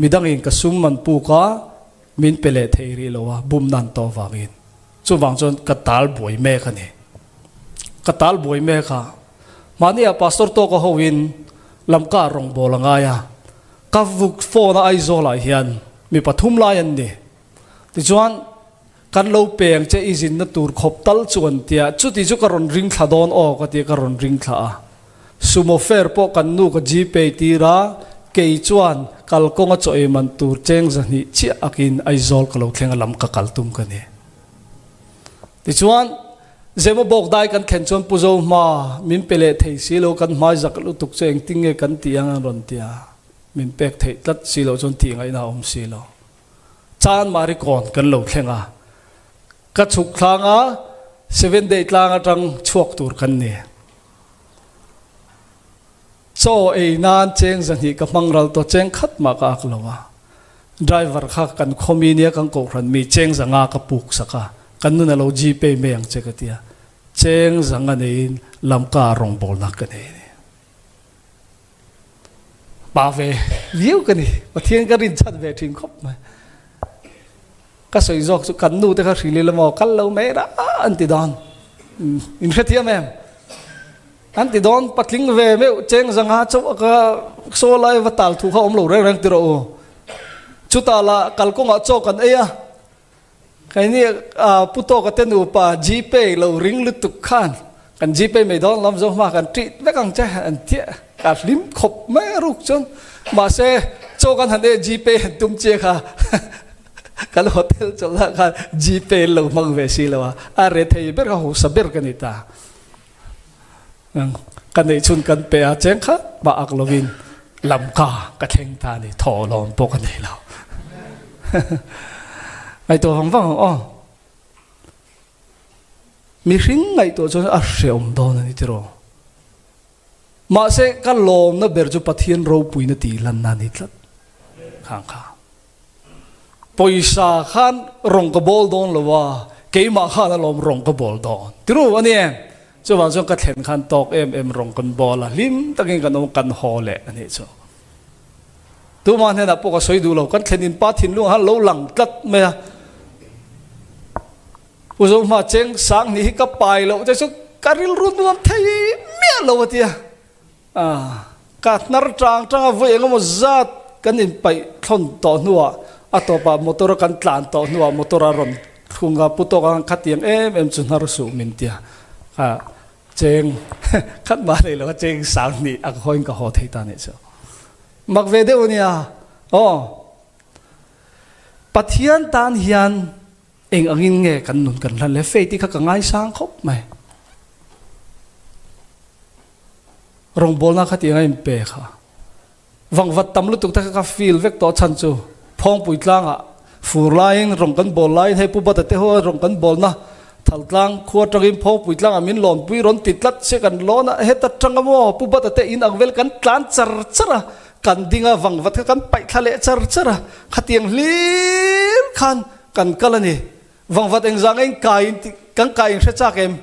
midangin ka sum an puk a, Min pe leh thei rih lo a, bum nan tawh vangin. Chuvang chuan ka tal buai mek a ni. Ka tal buai mek a. Mahni ah Pastor tawka ho in Lamka rawngbâwl a ngai a. Ka vuk phone a Aizawl ah hian mi pathum lai an ni. Tichuan kan lo peng che i zinna tur khawp tal chu an tia. Chuti chu ka rawn ring thla dawn aw ka ti a, ka rawn ring thla a. Sumo fare pawh kan nu ka gpay tir a, kei chuan kalkawnga chaw ei man tur cheng 200 chiah akin Aizawl ka lo thleng a lam ka kal tum ka ni. Tichuan, Zemabawk dai kan thlen chuan Pu Zohma min pe leh thei si lo, kan hmai zak lutuk chu engtin nge kan tih ang an rawn ti a, min pek theih tlat si loh chuan tih ngaihna a awm si lo. Chanmari kawn kan lo thleng a, ka chhuk thlang a, Seven Day tlang atang chhuak tur kan ni. Chaw ei nan cheng 200 ka hmang ral tawh cheng khat mah ka ak lo a. Driver kha kan khaw mi nia kan kohhran mi cheng 500 ka puk sak a, kan nun a lo gpay mai ang che ka ti a. Cheng 500 neiin lamka rawngbawlna ka nei a ni. Pa ve viau ka ni, Pathian ka rinchhan ve thin khawp mai. Ka sawi zawk chu kan nu te kha hril ila maw kal lo mai ra an ti dawn. In hrethiam em? An ti dawn patling ve meuh cheng 500 chauh a ka saw lai va tal thu kha awm lo reng reng ti rawh u. Chutah lah kalkawngah chaw kan ei a, keini Pu Tawka te nupa Gpay lo ring lutuk khan kan Gpay mai dawn lam zawk hma kan treat vek ang che an ti a. Ka hlim khawp mai a ruk chuan. Mahse, chaw kan han e Gpay han tum che kha kan hotel chawlhah khan Gpay an lo hmang ve si lo a, a re thei ber kha hausa ber ka ni ta. Ka neih chhun kan pe a cheng khat mah ak lovin lamka ka thleng ta a ni, thaw lawm pawh ka nei lo. Ngaihtuah vang vang ang aw. Mihring ngaihtuah chuan a hreawm dawn a ni tiraw. Mahse ka lawmna ber chu Pathian ropuina tih lanna a ni tlat. Khang kha. Pawisa khan rawng ka bawl dawn lo a, keimah khan alawm rawng ka bawl dawn. Tiru a ni em? Chuvang chuan ka thlen khan tawk em em rawng kan bawl a, hlim takin kan awm kan haw leh a nih chu. Tumah hnenah pawh ka sawi duh lo, kan thlen in pa thinlung ah khan lo lang tlat mai a. U Zohma cheng sang nih hi ka pai loh te chu ka rilru nuam thei miah lo a tia. Ka hnar tang tang a vawi engemaw zat kan inpaih thlawn tawh hnuah a tawpah motor a kan tlan tawh hnuah motor a rawn thlung a, pu tawk ang khatiang em em chu hnar suh min tia. Ka cheng khat mah nei lo a cheng sang hnih a hawiin ka haw thei ta nih chu. Mak ve deuh a nia aw. Pathian tan hian Eng angin nge kan nun kan hlan le? Faith hi kha ka ngaisang khawp mai. Rawngbawlna kha tiang a inpe kha. Vangvat tam lutuk te kha ka feel vek tawh chhan chu Phawngpui tlangah fur laiin rawng kan bawl laiin hei Pu Bata te ho rawng kan bawlna Thaltlang khua atangin Phawngpui tlangah min lawnpui rawn ti tlat se kan lawn a, heta tanga maw Pu Bata te in ang vel kan tlan char char a, kan ding a vangvat kha kan paih thla leh char char a, khatiang hlir khan Kan kal a ni. Vangvat engzah nge in kai in ti, kan kai in hre chak em?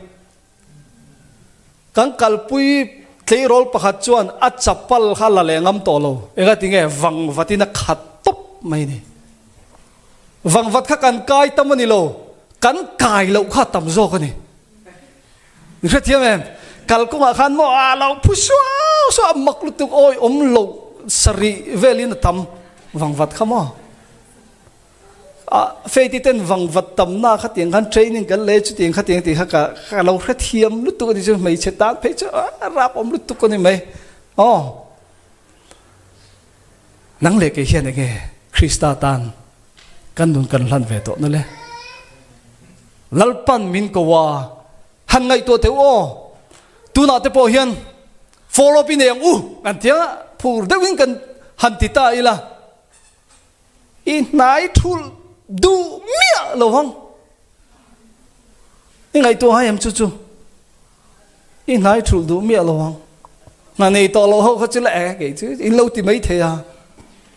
Kan kalpui tleirawl pakhat chuan a chapal kha la leh ngam tawh lo. Enga ti nge vangvat in a khat tawp mai ni. Vangvat kha kan kai tam a ni lo, kan kai loh kha a tam zawk a ni. In hrethiam em? Kalkawngah khan maw a lo phu suau suau a mak lutuk awi awm loh sarih velin a tam vangvat kha maw. A Faith-i ten vangvat tamna kha tiang khan training kan lei chutiang kha tiang tih kha ka ka lo hrethiam lutuk a ni chu hmeichhe tan phei chu a rap awm lutuk a ni mai. Aw nang leh kei hian enge Krista tan kan nun kan hlan ve tawh na le. Lalpan min ko a han ngaihtuah teh u aw tunah te pawh hian follow up i nei ang u kan tia phur deuhin kan han ti ta ila. I hnai thulh duh miah lo ang. I ngaihtuah hai em chu chu. I hnai thulh duh miah lo ang. Hna nei tawh lo ho kha chu la e kei chu in lo ti mai thei a.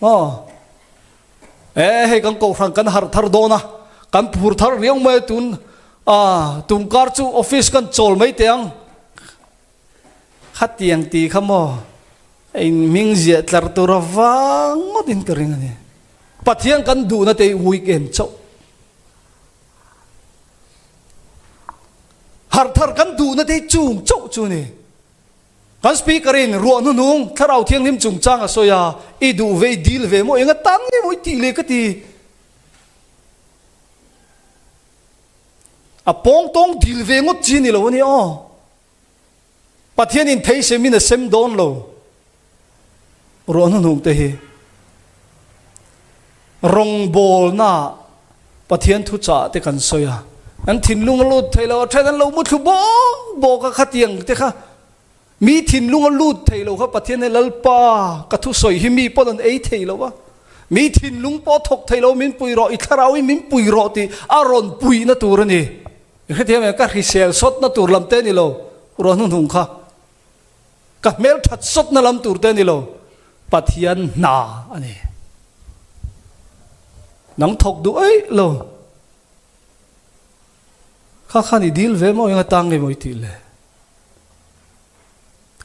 Aw. E hei kan kohhran kan harh thar dawn a. Kan phur thar riau mai a tun a tun kar chu office kan chawl mai teh ang. Khatiang ti kha maw in hming ziah tlar tur a vang ngawt in ka ring a ni. Pathian kan duhna te hi weekend chauh. Harh thar kan duhna te hi chung chauh chu a ni. Kan speaker in ruah hnuhnung thlarau thianghlim chungchang a sawi a, i duh ve i dil ve maw enga tan nge maw i tih leh ka ti. A pawng tawng dil ve ngawt chi a ni lo a ni aw. Pathianin thei semin a sem dawn lo. Ruah hnuhnung te hi rawngbawlna Pathian thuchah te kan sawi a, an thinlung a lut thei lo, a then an lo muthlu bawk bawk a, khatiang te kha mi thinlung a lut thei lo kha Pathian hi Lalpa ka thusawi hi mi pawn an ei thei lo a, mi thinlung pawh thawk thei lo min pui rawh, i thlarau hi min pui rawh tih a rawn puihna tur a ni. I hrethiam em? Ka hrisel sawtna tur lam te ni lo, ruah hnuhnung kha. Ka hmel that sawtna lam tur te ni lo, Pathian hna a ni. Nang thawk duh eih lo. Kha khan i dil ve maw enga tang nge maw i tih le?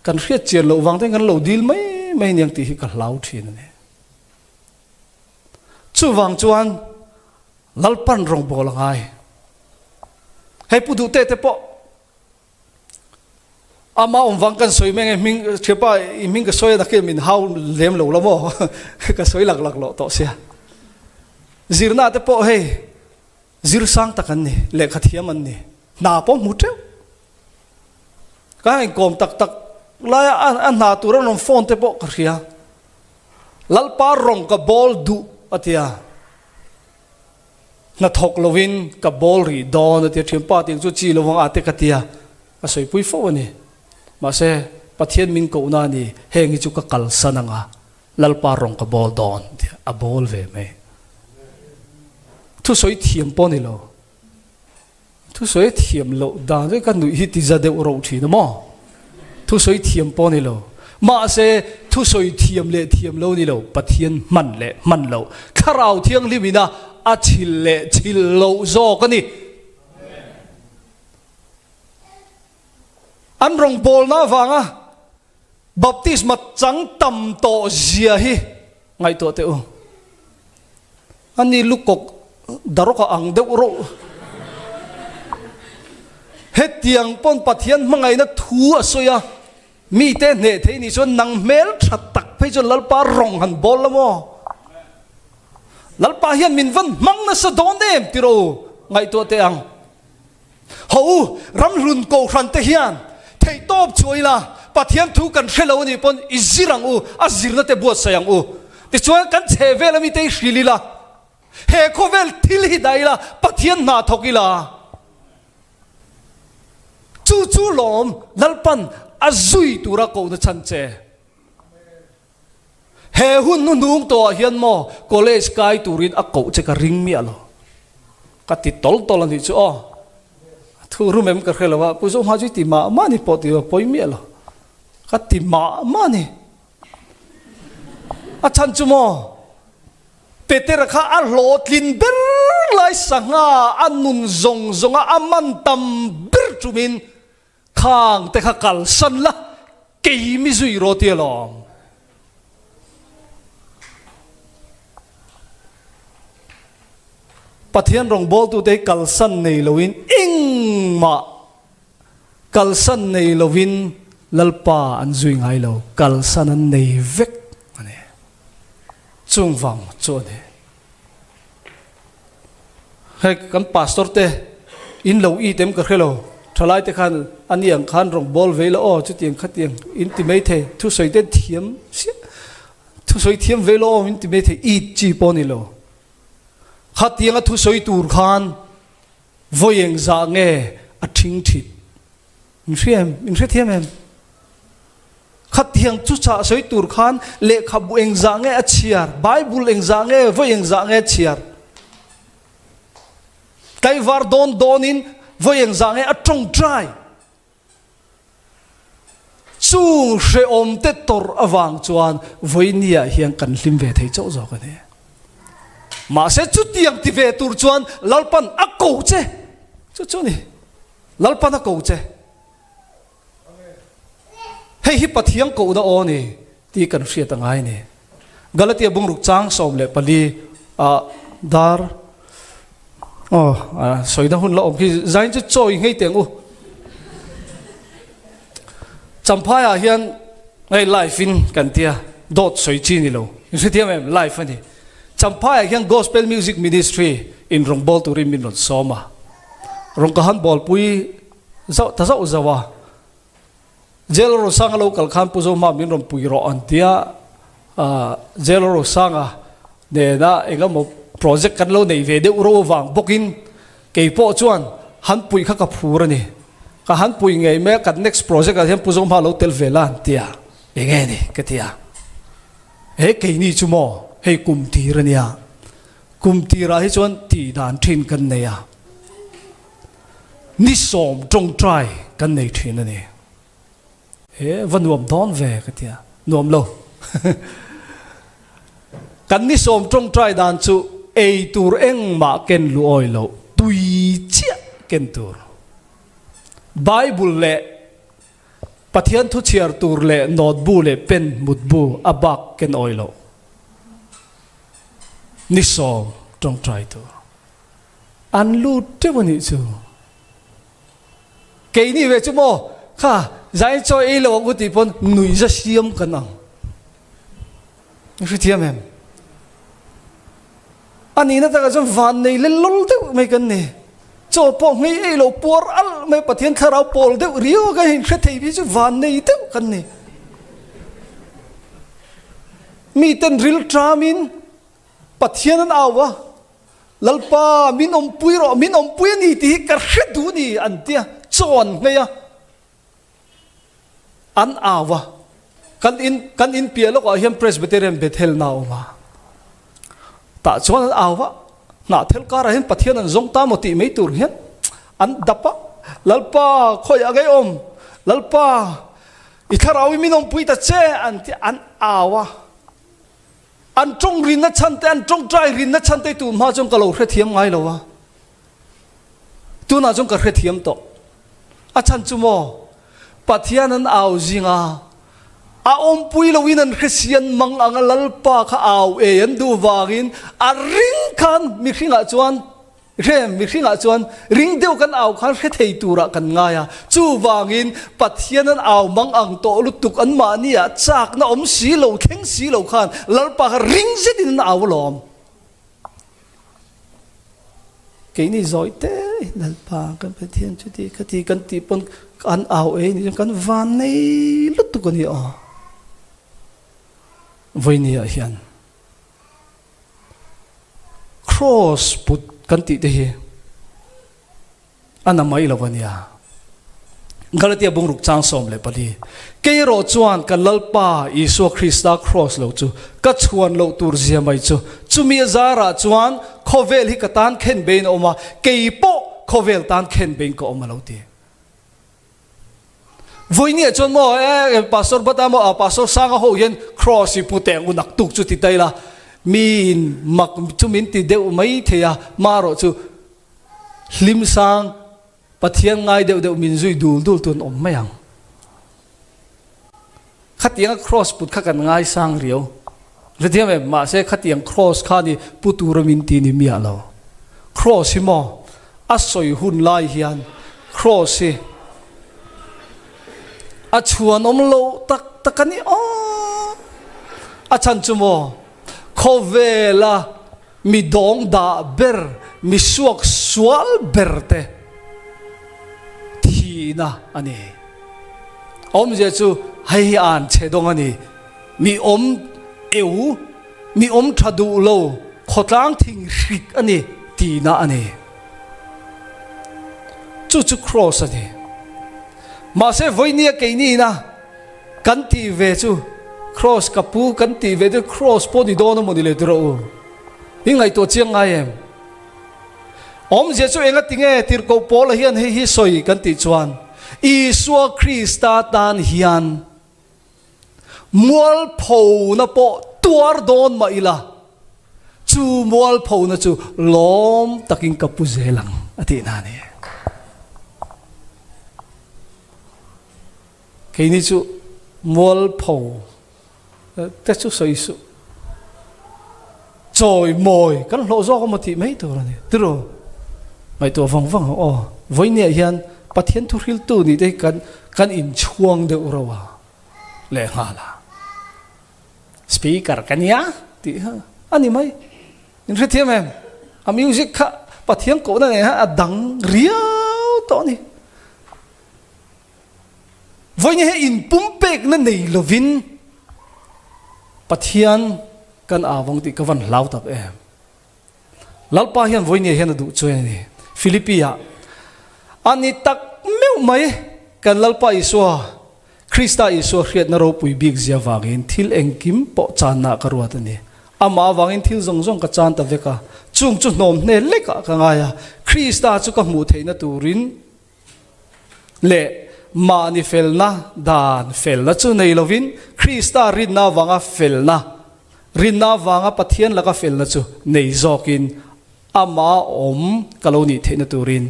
Kan hriat chian loh vang ten kan lo dil mai mai aniang tih hi ka hlau thin a ni. Chuvang chuan Lalpan rawngbâwl a ngai. Hei Pu Duhte te pawh ama awm vang kan sawi mai nge hming thiapa i hming ka sawi a nakin min hau lem lo la maw ka sawi lak lak loh tawh sia. Zirna te pawh hei zir sang tak an ni, lehkha thiam an ni, hna pawh hmu teuh. Ka inkawm tak tak. laia a hna tur an rawn phone te pawh ka hria. Lalpa rawng ka bawl duh a ti a, hna thawk lovin ka bawl rih dawn a ti a, thianpa tiang chu chi lovang a te ka ti a, ka sawipui fo a ni. Mahse, Pathian min kohna a ni, heng hi chu ka kalsan ang a, Lalpa rawng ka bawl dawn a ti a, a bawl ve mai. Thusawi thiam pawh a ni lo. Thusawi thiam loh dan chu ka nuih hi ti za deuh roh thin a maw? Thusawi thiam pawh ni lo. Mahse, thusawi thiam leh thiam lo ni lo, Pathian hman leh hman loh, Thlarau Thianghlim ina a chhil leh chhil loh zawk a ni. An rawngbawlna avanga baptisma chang tam tawh zia hi ngaihtuah teh u. A ni lukawk darawk a ang deuh rawh. Hetiang pawn Pathian hmangaihna thu a sawi a, mite hneh thei nih chuan nang hmel tha tak phei chuan Lalpa rawng han bawl la maw? Lalpa hian min van hmang nasa dawn em ti ro ngaihtuah teh ang. Ho u, ramhlun kohhran te hian theihtawp chu ila Pathian thu kan hre lo a nih pawn i zir ang u, a zirna te buatsaih ang u. Tichuan kan chhe vel ami te hi hril ila, he khawvel thil hi dah ila, Pathian hna thawk ila. Chu chu lawm Lalpan a zui tura kohna chhan che. He hun hnuhnung tawhah hian maw college kai turin a koh che ka ring miah lo. Ka ti tawl tawl a nih chu aw. A thu rum em ka hre lo a, Pu Zohma chu i ti mah mah ni pawh ti lo, pawi miah lo. Ka ti mah mah ni. A chhan chu maw Petera kha a hlawhtlin ber lai sangha a nun zawng zawnga a man tam ber tumin Khang te kha kalsan la, kei mi zui rawh ti alawm. Pathian rawngbawltute hi kalsan nei loin engmah kalsan nei loin Lalpa an zui ngai lo, kalsan an nei vek a ni. Chung vang chu a ni. Hei kan pastor te in lo it em ka hre lo, thalai te khan a ni ang khan rawn bawl ve ila aw chutiang khatiang in ti mai thei, thusawi te thiam siah thusawi thiam ve ila aw in ti mai thei it chi pawh a ni lo. Khatianga thusawi tur khan vawi engzah nge a thing thit In hria em? In hrethiam em? Khatiang chu chah sawi tur khan lehkhabu engzah nge a chhiar? Bible engzah nge, vawi engzah nge a chhiar? Tlaivar dawn dawnin vawi engzah nge a tawngtai? Chung hrehawm te tawrh avang chuan vawinia hian kan hlim ve thei chauh zawk a ni. Mahse chutiang ti ve tur chuan Lalpan a ko che. Chu chu a ni. Lalpan a ko che. Hei hi Pathian kohna aw ni tih kan hriat a ngai ni. Galatia bungruk chang 14 ah dar aw sawina hun la awm khi zain chu chawi ngei teng u. Champhai ah hian hei live in kan tia dawt sawi chi ni lo. In hrethiam em live a ni. Champhai ah hian Gospel Music Ministry in rawngbâwl turin min rawn sawm a. Rawn ka han bawlpui zauh ta zauh zauh a, Jail Rosanga lo kal khan Pu Zohma min rawn pui rawh an ti a, Jail Rosanga nena eng emaw project kan lo nei ve deuh ro avang bawkin kei pawh chuan han pui kha ka phur a ni. Ka han pui ngei mai a, kan next project ah hian Pu Zohma lo tel ve la an ti a, eng nge ni ka ti a, he keini chu maw hei kum tir a nia. Kum tirah hi chuan tih dan thin kan nei a, ni sawm tawngtai kan nei thin a ni. He va nuam dawn ve ka ti a, nuam lo. Kan ni sawm tawngtai dan chu ei tur engmah ken lu awi loh, tui chiah ken tur. Bible leh Pathian thu chhiar tur leh note bu leh pen mut bu a bak ken awi loh. Ni sawm tawngtai tur an lut teuh a nih chu. Keini ve chu maw kha zain chaw ei lo ang u tih pawn nuih za siam kan ang. I hrethiam em? A nihna takah chuan van nei lel lawl deuh mai kan ni. Chaw pawh nghei ei lo puar alh. mai Pathian thlarau pawl deuh riau a kan inhre thei hi chu van nei deuh kan ni. Miten ril ṭamin Pathian an au a, Lalpa min awmpui rawh, min awmpui a ni tih hi ka hre duh ni an ti a, chaw an nghei a, an au a. Kan in kan in piah lawkah hian Presbyterian Bethel na a awm a, tah chuan an au a, hnahthel karah hian Pathian an zawng ta maw tih mai tur hian an dap a, Lalpa khawiah ngei awm, Lalpa i thlarau i min awmpui ta che an ti a, an au a. An tawng rinna chhan te, an tawngtai rinna chhan te tun hma chuan ka lo hrethiam ngai lo a. Tunah chuan ka hrethiam tawh. A chhan chu maw, Pathian an au zinga a awmpui loin an hresian mang anga Lalpa kha au e an duh vangin a ring khan mihringah chuan Hrem, mihringah chuan ring deuh kan au khan hre thei turah kan ngai a, chuvangin Pathian an au mang ang tawh lutuk anmahniah chakna awm si lo, thleng si lo khan Lalpa kha ring zetin an au alawm. Keini zawi te Lalpa kan Pathian chuti khati kan tih pawn an au ei nih chuan kan van nei lutuk a ni aw. Vawinia hian. Cross put kan tih te hi a na mai lo a nia. Galatia bungruk chang 14, Kei erawh chuan ka Lalpa Isua Krista cross lo chu ka chhuan loh tur zia mai chu, chumi a zarah chuan khawvel hi ka tan khen bein a awm a, kei pawh khawvel tan khen bein ka awm a lo ti. Vawinia chuan maw e Pastor Bata maw Pastor Sanga ho hian cross hi pu teng u naktuk chu ti ta ila mi in mak chu min ti deuh mai thei a marawh chu hlim sang Pathian ngai deuh deuh min zui dul dul tun awm mai ang. Khatianga cross put kha kan ngai sang riau. Hrethiam em? Mahse khatiang cross kha ni pu tura min ti ni miah lo. Cross hi maw a sawi hun lai hian cross hi a chhuan awm lo tak tak a ni aw. A chhan chu maw khawvela mi dawng dah ber, mi suak sual ber te thihna a ni. Awmzia chu hei hi an chhe dawng a ni. Mi awm eu, mi awm tha duh lo, khawtlang thing hrik a ni tihna a ni. Chu chu Kraws a ni. Mahse vawinia keiniina kan tih ve chu Kraws ka pu kan tih ve chu Kraws pawh ni dawn a maw ni le tirh u. I ngaihtuah chiang ngai em? Awmzia chu enga tinge tirhkoh Paula hian hei hi sawi kan tih chuan Isua Krista tan hian Mualphona pawh tuar dawn mah ila, chu mualphona chu lawm takin ka pu zel ang a tih na a ni. Keini chu mualpho te chu sawi suh. Chawi mawi kan hlawh zawk emaw tih mai tur a ni. Tiraw? Ngaihtuah vang vang ang aw. Vawinia hian Pathian thuhriltu nih te hi kan kan inchhuang deuh rauh a lehnghal a. Speaker ka nia tih kha a ni mai. In hrethiam em? A music kha Pathian kohna nen hian a dang riau tawh a ni. Vawinia hi inpumpekna nei lovin Pathian kan au vang tih ka van hlau tak em. Lalpa hian vawinia hian a duh chuai a ni. Philippi ah a ni tak meuh mai kan Lalpa Isua, Krista Isua hriatna ropui bik zia vangin thil engkim pawh channa ka ruat a ni. Amah avangin thil zawng zawng ka chan ta vek a, chung chu hnawm hne lekah ka ngai a, Krista chu ka hmuh theihna turin leh mahni felna dan felna chu nei lovin Krista rinna avanga felna, rinna avanga Pathian laka felna chu nei zawkin amah awm ka lo nih theihna turin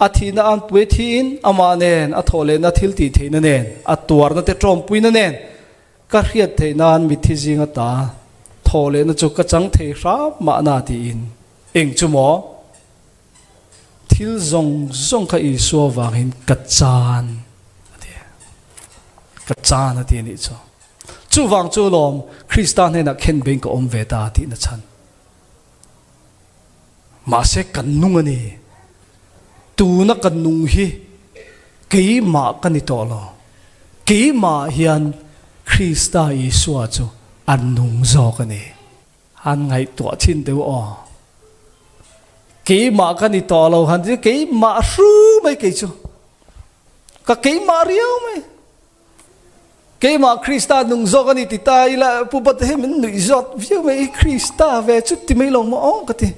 a thihna an pui thiin amah nen a thawh lehna thil tih theihna nen a tuarna te tawmpuina nen ka hriat theih nan mitthi zinga ta thawh lehna chu ka chang thei hram mahna tiin eng chu maw? Thil zawng zawng kha Isua vangin ka chan a ti. Ka chan a ti a nih chu. Chuvang chu lawm Krista hnenah khen bein ka awm ve ta tihna chhan. Mahse kan nung a ni. Tuna kan nung hi. Keimah ka ni tawh lo. Keimah hian Krista Isua chu a nung zawk a ni. Han ngaihtuah thin deuh aw. Keimah ka ni tawh lo han ti keimah hru mai kei chu. Ka keimah riau mai. Keimah Krista nung zawk a ni ti ta ila Pu Bata hi min nuih zawt viau mai i Krista ve chu ti mai lo maw aw ka ti.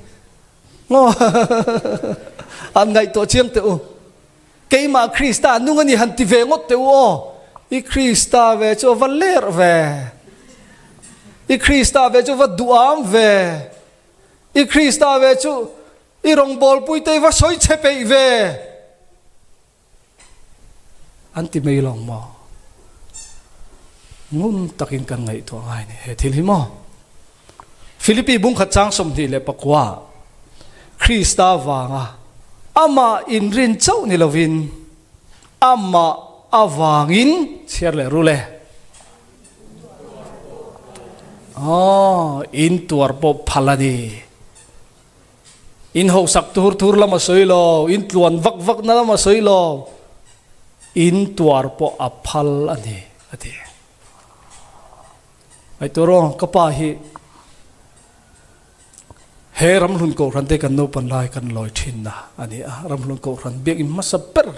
Ngaw han ngaihtuah chiang teh u. Keimah Krista nung a ni han ti ve ngawt teh u aw. I Krista ve chu a va ler ve. I Krista ve chu va duham ve. I Krista ve chu i rawngbawlpui te i va sawi chhe peih ve. An ti mai lo maw? Ngun takin kan ngaihtuah ngai ni he thil hi maw? Philippi bungkhat chang 24 Krista vanga amah inrin chauh ni lovin amah avangin chhiar leh ru le. Aw, in tuar pawh phal a ni. In hausak tur tur lam a sawi lo, in tluan vak vak na lam a sawi lo, in tuar pawh a phal a ni, a ti. Ngaihtuah rawh, ka pa hi he Ramhlun Kohhran te kan naupan lai kan lawi thin na a ni a, Ramhlun Kohhran biakinn hmasa ber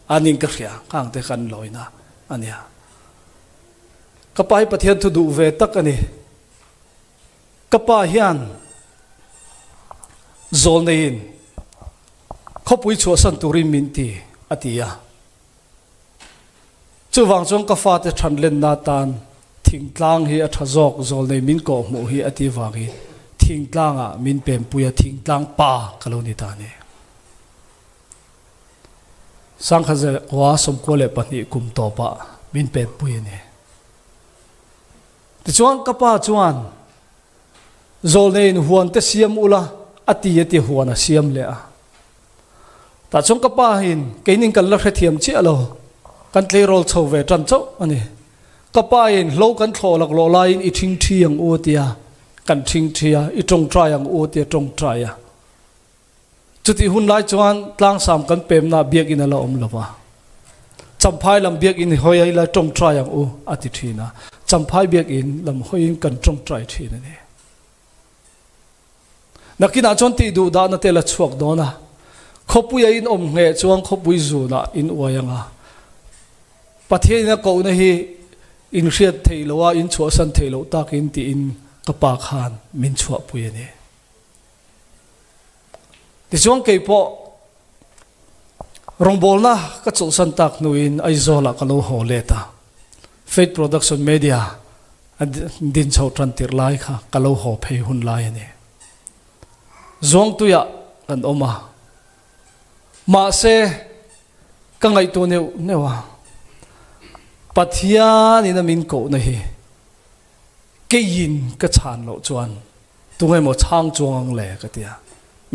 a ning ka hria, khang te kan lawi na a ni a. Ka pa hi Pathian thu duh ve tak a ni. Ka pa hian zawlneiin khawpui chhuahsan turin min ti, a ti a. Chuvang chuan ka fate thanlenna atan thingtlang hi a tha zawk, zawlnei min kawhhmuh hi a ti vangin thingtlangah min pempui a, thingtlang pa ka lo ni ta a ni. 1992 kum tawpah min pempui a ni. Tichuan ka pa chuan, Zawlneiin huan te siam ula a ti a ti huan a siam leh a. Tah chuan ka pa in keinin kan la hrethiam chiah lo, kan tleirawl chho ve tan chauh a ni. Ka pa in hlo kan thlawh laklawh laiin i ṭhingṭhi ang u a ti a, kan ṭhingṭhi a, i ṭawngṭai ang u a ti a ṭawngṭai a. Chutih hun lai chuan tlangsam kan pemna biakinn a la awm lo va. Champhai lam biakinn hi hawi ila tawngtai ang u a ti thin a. Champhai biakinn lam hawiin kan tawngtai thin a ni. Nakinah chuan tih duh dahna te la chhuak dawn a. Khawpuia in awm ngheh chuan khawpui zunah in uai ang a. Pathianin a kohna hi in hriat theih loh a, in chhuahsan theih loh takin tiin ka pa khan min chhuahpui a ni. Tichuan kei pawh rawngbawlna ka chawlhsan tak hnuin Aizawlah ka lo haw let a, Faith Production Media a din chho tan tirh lai kha ka lo haw phei hun lai a ni. Zuangtuiah kan awm a, mahse ka ngaihtuah neuh neuh a, Pathianin a min kohna hi keiin ka chhan loh chuan Tunge maw chhang chuang ang le? ka ti a.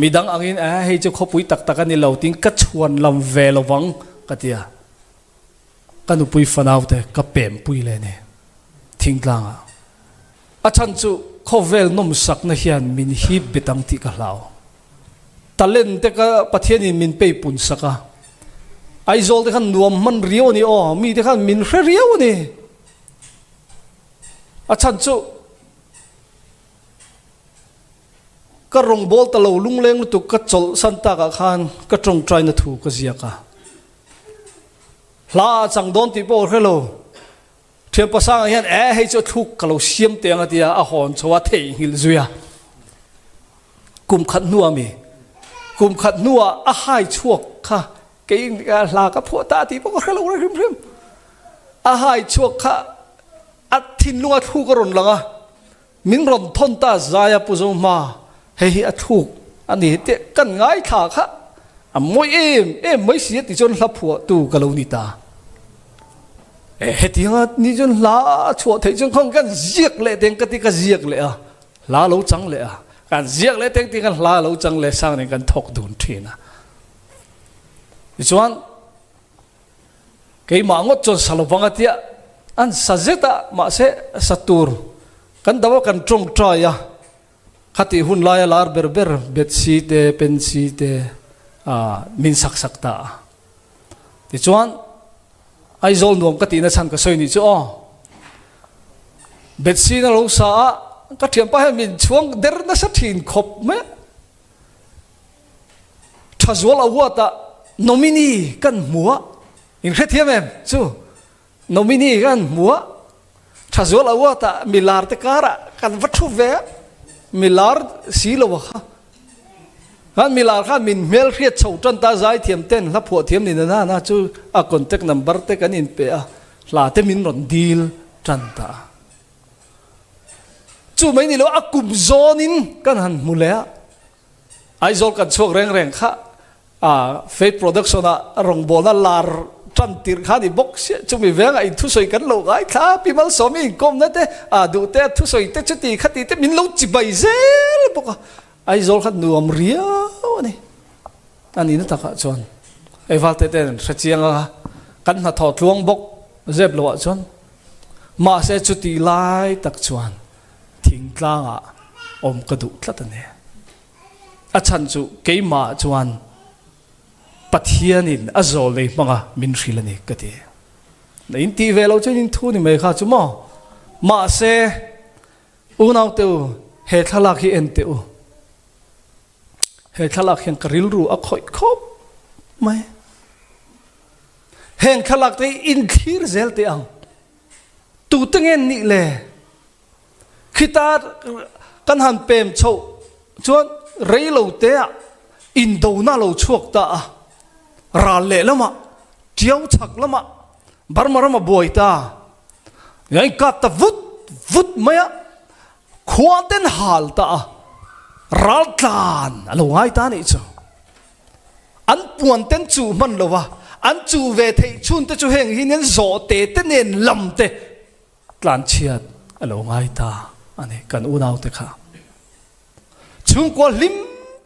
Midang angin, Eh, hei chu khawpui tak tak a ni lo tiin ka chhuan lam ve lo vang, ka ti a. Ka nupui fanaute ka pempui leh ni thingtlangah. A chhan chu khawvel nawmsakna hian min hip bet ang tih ka hlau. Talent te ka Pathianin min peipun sak a. Aizawl te khan nuam hman riau a ni aw, mite khan min hre riau a ni. A chhan chu Ka rawngbâwl ta lo lungleng lutuk ka chawlh san takah khan ka ṭawngṭaina thu ka ziak a. Hla a chang dawn tih pawh ka hre lo. Ṭhianpa Sanga hian, Eh, hei chu a thluk ka lo siam teh ang a ti a, a hawn chho a theihnghilh zui a. Kum khat hnuah mi? Kum khat hnuah a hai chhuak kha kei hla ka phuah ta tih pawh ka hre lo reng hrim hrim. A hai chhuak kha A thinlung a thluk a rawn lang a, min rawn thawn ta zai a Pu Zohma, hei hi a thluk a ni teh kan ngaithla kha a mawi em em mai si a ti chuan hla phuahtu ka lo ni ta. E hetianga ni chuan hla a chhuah theih chuan khawng kan ziak leh teng ka ti ka ziak leh a, hla lo chang leh a, kan ziak leh teng ti kan hla lo chang leh sang nen kan thawk dun thin a. Tichuan Keimah ngawt chuan sa lovang a tia, an sa zet a, mahse sa tur kan dam a kan tawngtai a, khatih hun laia lar ber ber Bethsy te, Pensy te min sak sak ta a. Tichuan, Aizawl nuam ka tihna chhan ka sawi nih chu aw. Betsy na lo sa a, ka thianpa hian min chhuang der nasa thin khawp mai a. Thazual Award ah nominee kan hmu a, in hrethiam em chu? Nominee kan hmu a, Thazual Award ah milar te karah kan va thu ve a, milar si lo a kha. Khan milar khan min hmel hriat chho tan ta zaithiam ten hla phuah thiam ni na na na chu a contact number te kan in pe a, hla te min rawn dil tan ta a. Chu mai ni lo a kum zawn in kan han hmu leh a, Aizawl kan chhuak reng reng kha a Faith Production ah rawngbawlna lar tan tirh kha a ni bawk sia, chumi vengah in thusawi kan lo ngaithla, Pi Malsawmi inkawmna te, a duh te a thusawi te chuti khati te min lo chibai zel bawk a, Aizawl kha nuam riau a ni. A nihna takah chuan hei valte ten an hre chiang a, kan hnathawh tluang bawk zep loah chuan mahse chuti lai tak chuan thingtlangah awm ka duh tlat a ni. A chhan chu keimah chuan Pathianin a zawl nei hmanga min hrilh a ni ka ti. Na in tih ve lo chuan in thu ni mai kha chu maw? Mahse, unaute u, he thlalak hi en teh u. He thlalak hian ka rilru a khawih khawp mai. Heng thlalak te hi in thlir zel teh ang. Tute nge nih le? Khita kan han pem chhoh chuan rei lo te ah indona lo chhuak ta a, ral leh lamah, Tiau chhak lamah Burma ram a buai ta. A inkap ta vut vut mai a, khua ten hal ta a, ral tlan a lo ngai ta nih chu. An puan ten chuh hman lo va, an chuh ve theih chhun te chu heng hi nen zawh te te nen lam te Tlanchhiat a lo ngai ta a ni kan unaute kha. Chhungkua hlim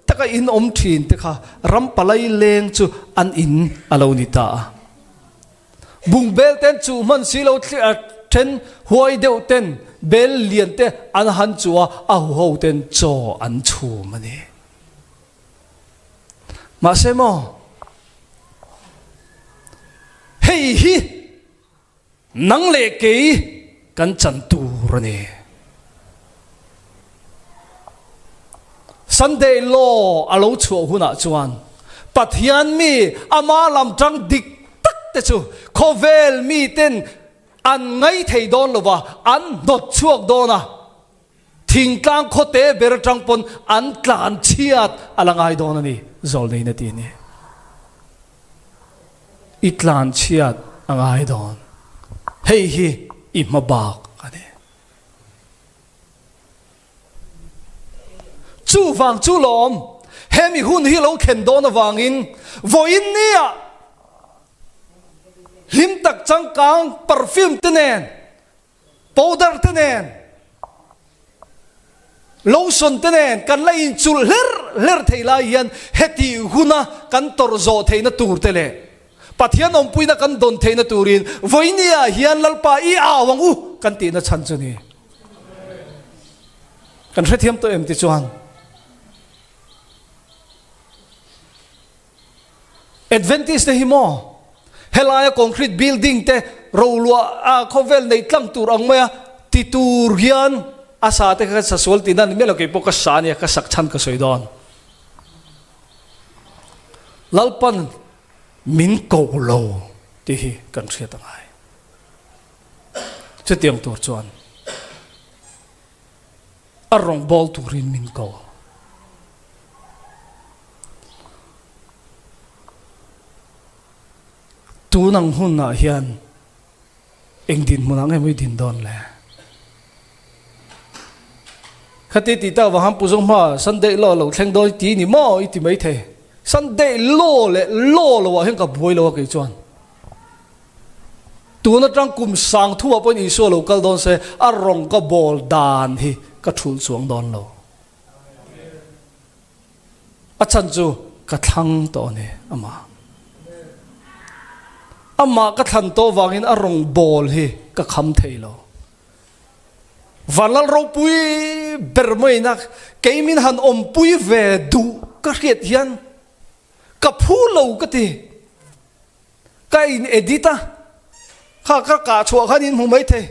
taka in awm thin te kha ram palai leng chu an in a lo ni ta a. Bungbel ten chuh hman si lo then huai deuh ten bel lian te an han chuh a, a huho ten chaw an chhum a ni. Mahse maw hei hi Nang leh kei kan chan tur a ni. Sunday Law a lo chhuah hunah chuan Pathian mi ama lam tang dik tak te chu khawvel miten an ngaithei dawn lo va, an hnawt chhuak dawn a. Thingtlang khawte ber atang pawn an tlan chhiat a la ngai dawn a ni, Zawlneina ti a ni. I tlan chhiat a ngai dawn. Hei hi i hma bak a ni. Chuvang chu lawm, hemi hun hi lo thlen dawn avangin vawiin nia hlim tak changkang perfume te nen Powder te nen, lotion te nen kan la inchulh hler hler thei lai hian heti huna kan tawrh zawh theihna tur te leh Pathian awmpuina kan dawn theihna turin vawinia hian Lalpa i au ang u kan tihna chhan chu ni. Kan hrethiam tawh em ti chuan Adventist te hi maw helaia concrete building te roluah a khawvel nei tlang tur ang maia ti tur hian a sa te kha sa sual tihna a ni miah lo keipawh ka sa ania ka sak chhan ka sawi dawn. Lalpan min ko lo tih hi kan hriat a ngai. Chutiang tur chuan a rawngbâwl turin min ko. Tun ang hunah hian eng dinhmunah nge maw i din dawn le? Khati tih tak vang han pu zawng hma Sunday law lo thleng dawn i ti ni maw i ti mai thei. Sunday law leh law lo ah hian ka buai lo a kei chuan. Tun atang kum sang thumah pawhin Isua lo kal dawn se a rawng ka bawl dan hi ka thulh chuang dawn lo. A chhan chu ka thlang tawh a ni amah. Amah ka thlan tawh vangin a rawng bawl hi ka kham thei lo. Vanlal ropui ber maina kei min han awmpui ve duh ka hriat hian ka phu lo ka ti. Ka in edit a, kha ka kah chhuah khan in hmu mai thei.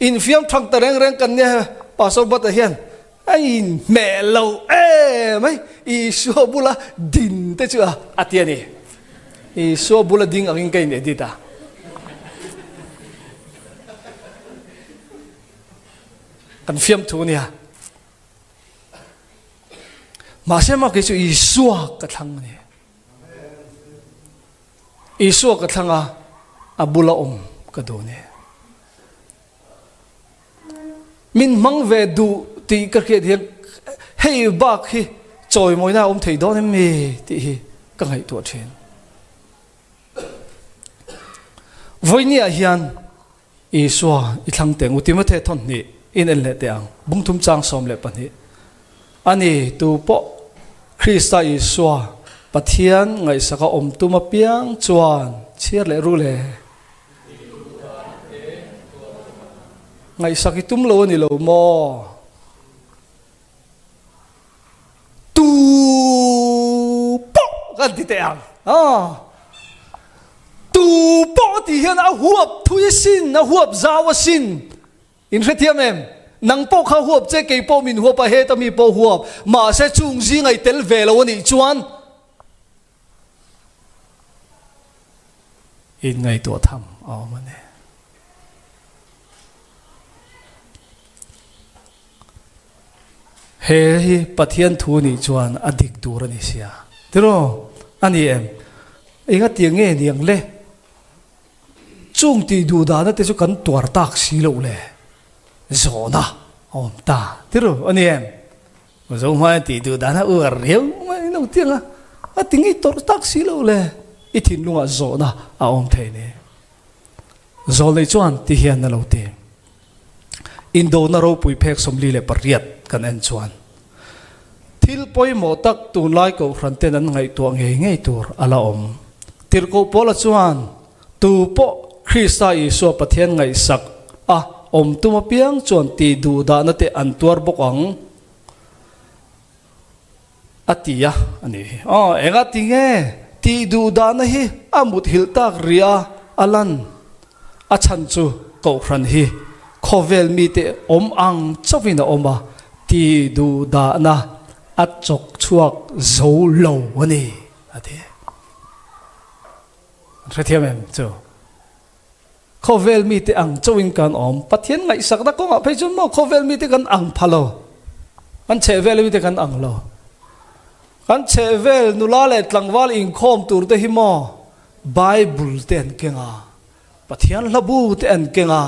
Infiam thang ta reng reng kan nia Pastor Bata hian a inhmeh lo em mai, Isua bula din te chu a ti a ni. Isua bula ding angin ka in edit a. Kan fiamthu nia. Mahse maw kei chu Isua ka thlang a ni. Isua ka thlang a, a bula awm ka duh ni. Min hmang ve duh tih ka hriat hian hei bak hi chawimawina a awm thei dawn em mi tih hi ka ngaihtuah thin. Vawinia hian Isua i thlang teng u Timothy thawn hnih in en leh teh ang, bung thum chang 12. A ni, tu pawh Krista Isua Pathian ngaihsaka awm tum apiang chuan chhiar leh ru le. Ngaihsak i tum lo a ni lo maw? Tu pawh kan ti teh ang. Tu pawh tih hian a huap thui asin, a huap zau asin. In hrethiam em? Nang pawh kha huap che, kei pawh min huap a, heta mi pawh huap. Mahse chung zinga i tel ve lo a nih chuan inngaihtuah tham a awm a ni. He hi Pathian thu nih chuan a dik tur a ni sia. Tiraw? A ni em? Enga tiang nge niang le? Chung tih duh dahna te chu kan tuar tak si loh le. Zawhna a awm ta. Tiraw? A ni em? Zo hmaia tih duh dahna uar riau mai lo tiang a, a ti ngei tawrh tak si loh le. I thinlungah zawhna a awm thei ni. Zawlnei chuan ti hian a lo ti. Indona ropui phek 48 kan en chuan thil pawimawh tak tunlai kohhran ten an ngaihtuah ngei ngei tur a la awm. Tirhkoh Paula chuan tu pawh Krista Isua Pathian ngaihsak a awm tum apiang chuan tih duhdahna te an tuar bawk ang. A ti a, a ni hi. Aw, enga ti nge tih duh dahna hi a muthilh tak rih a, a lan? A chhan chu Kohhran hi khawvel mite awm ang chauhin a awm a, tih duh dahna a chawk chhuak zo lo a ni, a ti. An hrethiam em chu? Khawvel mite ang chauhin kan awm. Pathian ngaihsakna kawngah phei chuan maw khawvel mite kan ang pha lo. Kan chhehvel mite kan ang lo. Kan chhehvel nula leh tlangval inkhawm tur te hi maw Bible te an keng a, Pathian hlabu te an keng a,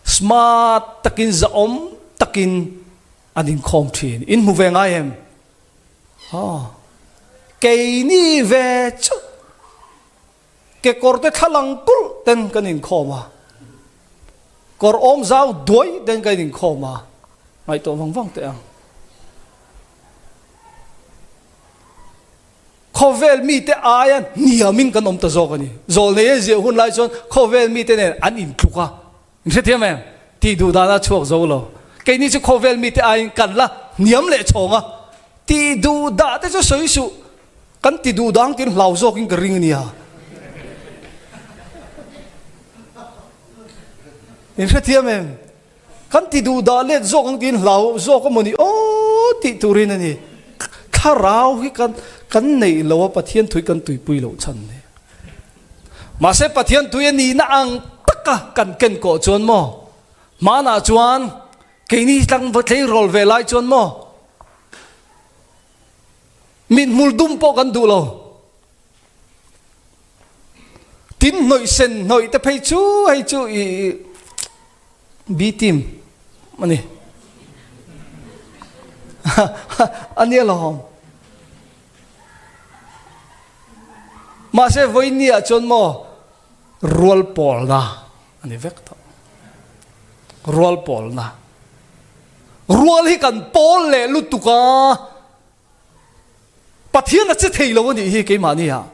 smart takin zahawm takin an inkhawm thin. In hmu ve ngai em? Aw. Keini ve chauh. Kekawrte thlalang kulh ten kan inkhawm a, kawr awm zau duai ten kan inkhawm a, ngaihtuah vang vang teh ang. Khawvel mite aia hniamin kan awm ta zawk a ni. Zawlnei a ziah hun lai chuan khawvel mite nen an intluk a, in hrethiam em? Tih duh dan a chhuak zo lo. Keini chu khawvel mite aiin kan la hniam leh chhawng a, tih duh dah te chu sawi suh. Kan ti duh dang tiin hlau zawkin ka ring a nia. In hrethiam em? Kan ti duh dah let zawk ang tiin hlau zawk a maw ni aw tih turin a ni. Thlarau hi kan kan neih lo a Pathian thui kan tuipui loh chhan ni. Mahse Pathian tui a nihna ang taka kan ken kawh chuan maw? Hmanah chuan keini tlangval tleirawl ve lai chuan maw? Mithmul dum pawh kan duh lo. Tin hnawih sen hnawih te phei chu hei chu i B team a ni. A nia lawm. Mahse vawinia chuan maw rual pawlna a ni vek tawh. Rual pawlna. Rual hi kan pawl leh lutuk a. Pathian a che thei lo a nih hi keimahni ah.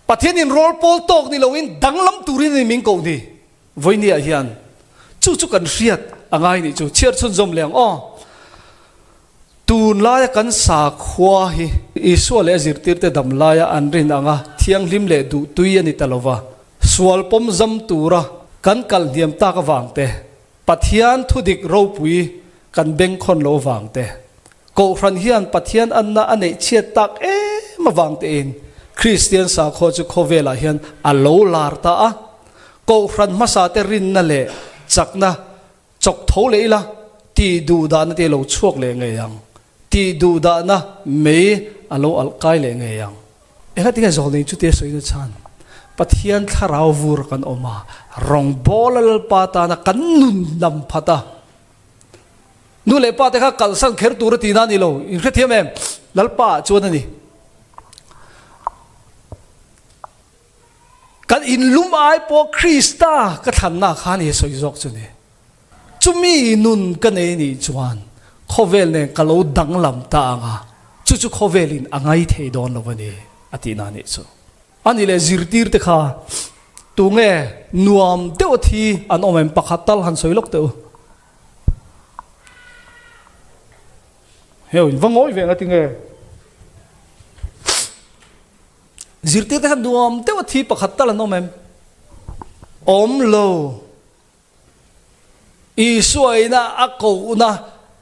Pathian in rawl pawl tawk ni loin danglam turin a ni min koh ni. Vawiini ah hian chu chu kan hriat a ngai nih chu. Chhiar chhunzawm leh ang aw. Tunlaia kan sakhua hi Isua leh a zirtirte dam laia an rin anga thianghlim leh duhtui a ni ta lova, sual pawm zam tura kan kal hniam tak avang te, Pathian thudik ropui kan bengkhawn lo avang te, Kohhran hian Pathian anna a neih chhiat tak em avang tein Kristian sakhua chu khawvelah hian a lo lar ta a, Kohhran hmasate rinna leh chakna Chawk tho leh ila, tih duh dahna te lo chhuak leh ngei ang. Tih duh dahna mei a lo alh kai leh ngei ang. Engati nge zawlnei chutia sawina chhan? Pathian thlarau vur kan awm a, rawngbawla Lalpa tana kan nun lam phat a. Nu leh pa te kha kalsan kher tur a tihna a ni lo, in hrethiam em? Lalpa ah chuan a ni. Kan inlum ai pawh Krista ka thlanna kha ni sawi zawk chu ni. Chumi nun ka nei nih chuan khawvel nen ka lo danglam ta ang a, chu chu khawvelin a ngai thei dawn lo a ni a tihna nih chu. A nih leh zirtir te kha tunge nuam deuh a thi an awm em pakhat tal han sawi lawk teh u. Heu in va ngawi ve ang a tinge. Zirtirte kha nuam deuh a thi pakhat tal an awm em? Awm lo. Isua ina a kohna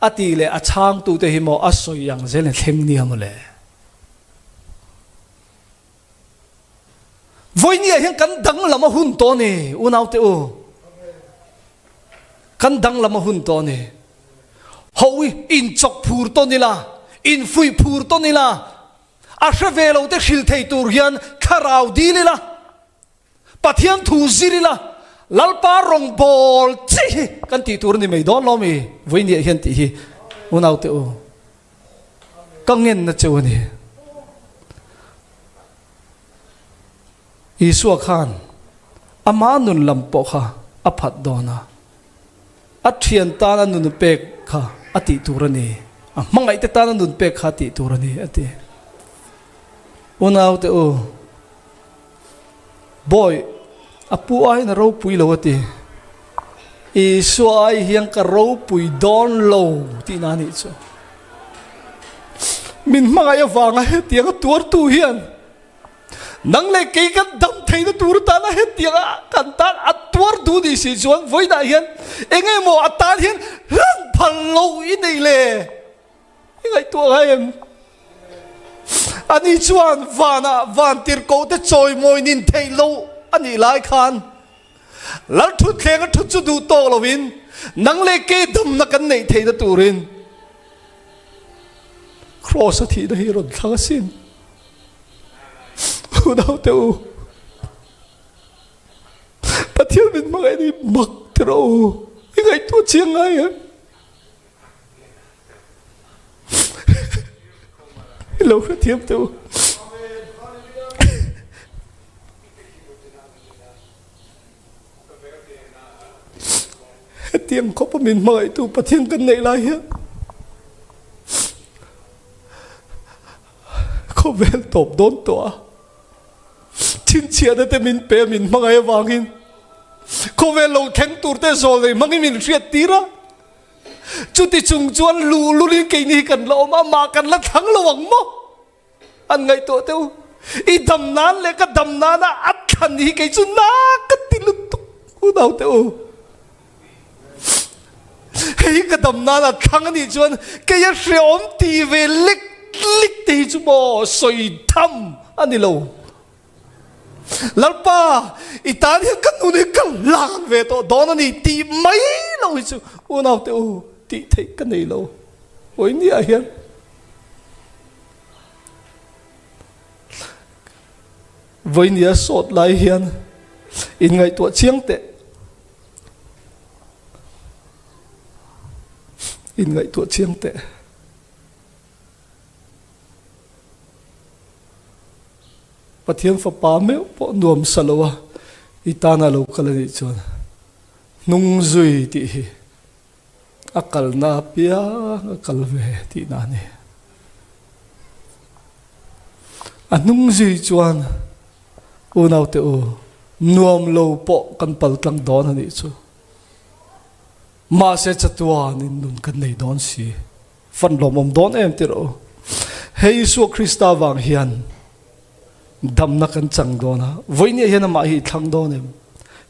a tih leh a chhangtute hi maw a sawi ang zel in thleng nia maw le? Vawinia hian kan danglam a hun tawh a ni, unaute u. Kan danglam a hun tawh a ni. Ho i inchawk phur tawn ila, infuih phur tawn ila, A hre ve lo te hrilh thei tur hian thlarau dil ila, Pathian thu zir ila, Lalpa rawngbâwl chi hi kan tih tur a ni mai dawn lo mi? Vawinia hian tih hi unaute u, ka ngenna cheu a ni. Isua khan ama nun lam pawh kha a phat dawn a. A thian tana nun pek kha a tih tur a ni. A hmangaihte tana nun pek kha a tih tur a ni, a ti. Unaute u, Bawi, a pu aiin a ropui lo, a ti. Isua ai hian ka ropui dawn lo tihna a nih chu. Min hmangaih avanga hetianga tuartu hian Nang leh kei kan dam theihna tur atana hetianga kan tan a tuar duh nih si chuan vawiinah hian eng emaw a tan hian hlan phal lo i nei le? I ngaihtuah ngai em? Ani chuan vanah vantirhkoh te chawimawi nin theih loh a nih lai khan Lalthutthleng a thut chu duh tawk lovin nang leh kei damna kan neih theihna turin Kraws a thihna hi rawn thlang asin. Unau te u, Pathian min hmangaih ni mak ti rawh u, i ngaihtuah chiang ngai em? I lo hrethiam teh u. Hetiang khawpa min hmangaihtu Pathian kan neih lai hian Khawvel tawp dawn tawh a, chhinchhiahna te min pe a min hmangaih avangin khawvel lo thleng tur te zawl nei hmangin min hriat tir a, chuti chung chuan luhlulin keini hi kan la awm a, mah kan la thlang lo ang maw? An ngaihtuah teh u, i dam nan leh ka dam nana a thlan hi kei chu na ka ti lutuk unau teh u. Hei ka dam nan a thlang a nih chuan kei a hreawm ti ve lek lek te hi chu maw sawi tham a ni lo. Lalpa, i tan hian ka nun hi ka hlan ve tawh dawn a ni tih mai lo hi chu unau te u tih theih ka nei lo. Vawinia hian Vawinia sawt lai hian inngaihtuah chiang teh. Inngaihtuah chiang teh. Pathian fapa meuh pawh nuam sa lo a, i tana lo kal a nih chuan hnung zui tih hi a kalna apiang a kal ve tihna a ni. A hnung zui chuan Unaute u, nuam lo pawh kan pal tlang dawn a nih chu. Mahse chatuanin nun kan nei dawn si. Van lawmawm dawn em ti rawh u. Hei Isua Krista vang hian damna kan chang dawn a, vawinia hian amah hi i thlang dawn em?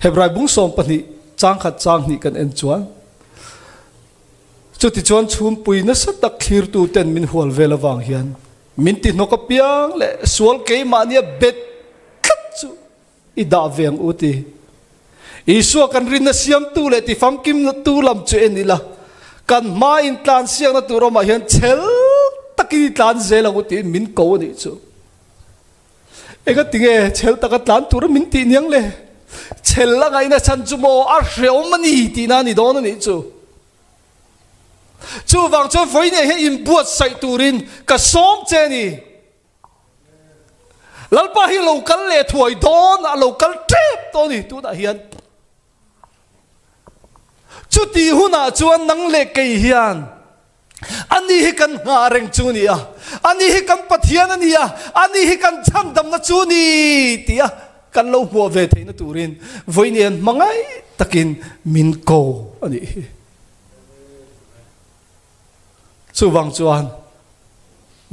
Hebrai bung 12 chang khat chang hnih kan en chuan chutichuan chhumpui nasa tak thlirtu ten min hual vel avang hian min ti hnawk apiang leh sual keimahnia bet tlat chu i dah ve ang u ti. Isua kan rinna siamtu leh tifamkimtu lam chu en ila, kan hma intlan siakna tur awmah hian chhel takin i tlan zel ang u tiin min ko a nih chu. Engatinge chhel taka tlan tura min tih niang le? Chhel a ngaihna chhan chu maw a hreawm a ni tihna a ni dawn a nih chu. Chuvang chuan vawiinah hian inbuatsaih turin ka sawm che a ni. Lalpa hi lo kal leh thuai dawn, a lo kal tep tawh a ni tunah hian. Chuti hunah chuan nang leh kei hian ani hi kan nghah reng chu ni a, ani hi kan Pathian a ni a, ani hi kan chhandamna chu ni tia kan lo hmuah ve theihna turin vawiin hmangaih takin min ko a nih hi. Chuvang chuan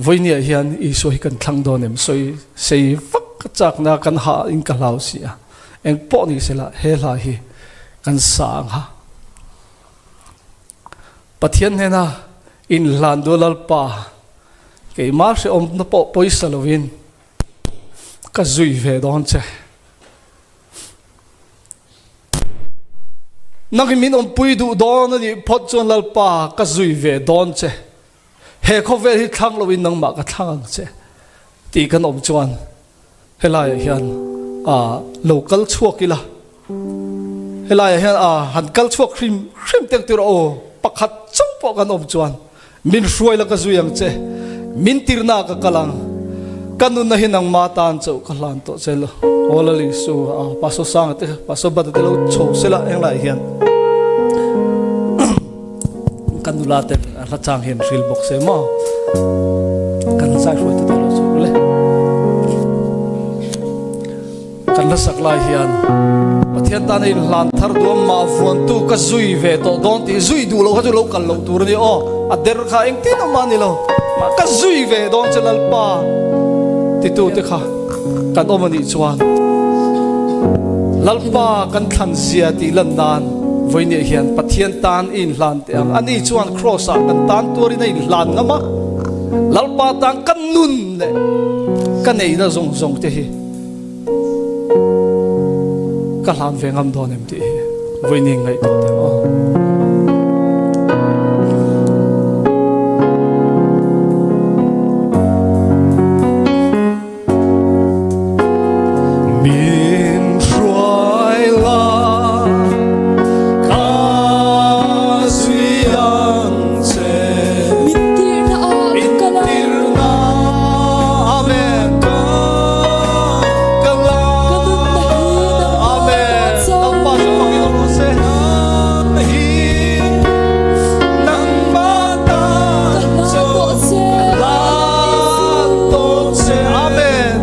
vawinia hian Isua hi kan thlang dawn em? Sawi sei vak ka chakna kan hah in ka hlau si a. Eng pawh ni sela he hla hi kan sa ang ha. Pathian hnena inhlan duh Lalpa keimah hrehawmna pawh pawisa lovin ka zui ve dawn che. Nang hi min awmpui duh dawn a nih phawt chuan Lalpa ka zui ve dawn che, he khawvel hi thlang loin nangmah ka thlang ang che tih kan awm chuan helaiah hian lo kal chhuak ila, helaiah hian han kal chhuak hrim hrim teng tur aw pakhat chauh pawh kan awm chuan Min hruai la ka zui ang che, min tirna ah ka kal ang, ka nunna hi nangma tan chauh ka hlan tawh che lo. Aw Lal Isu, a Pastor Sanga te, Pastor Bata te lo chho se la englai hian kan nula te hla chang hian hril bawk se maw kan zai hruai te lo chho le. Kan la sak lai hian Pathian tana inhlan thar duam mah vuantu ka zui ve tawh dawn tih zui duh loh kha chu lo kal loh tur a ni aw. A der kha engtin awm a ni lo. Mah ka zui ve dawn che Lalpa titu te kha kan awm a nih chuan Lalpa kan thlan zia tih lan nan vawinia hian Pathian tan i inhlan teh ang. Ani chuan Kraws ah kan tan tuarin a inhlan ngam a, Lalpa tan ka nun leh ka neihna zawng zawng te hi Ka hlan ve ngam dawn em tih hi vawiin ngaihtuah teh aw. Min hruai la ka zui ang che. Min tirna ah ka kal ang. Min tirna Amen ka kal ang. Ka nunna hi nangmah Amen. ta chauh. Lalpa chu fakin awm rawh se. Hi nangmah ta Ka hlan chauh. tawh che. Hlan tawh che. Amen.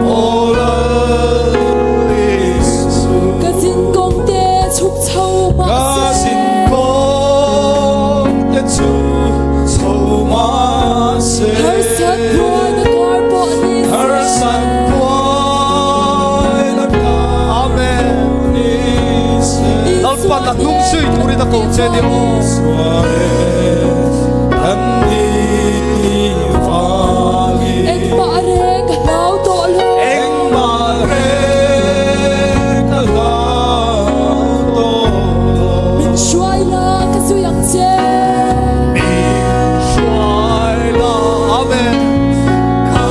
Aw Lal Isu. Ka zinkawng te chhuk chho mah Ka se. zinkawng te chu chho mah se. Harsat buaina kar pawh ni se. Harsat buaina kar Amen. ni se. Lalpa na hnung zui turin a ko che ni aw. Kan ni vangin. Engmah reng ka hlau tawh lo. Engmah reng ka hlau tawh lo. Min hruai la ka zui ang che. Min hruai la Amen ka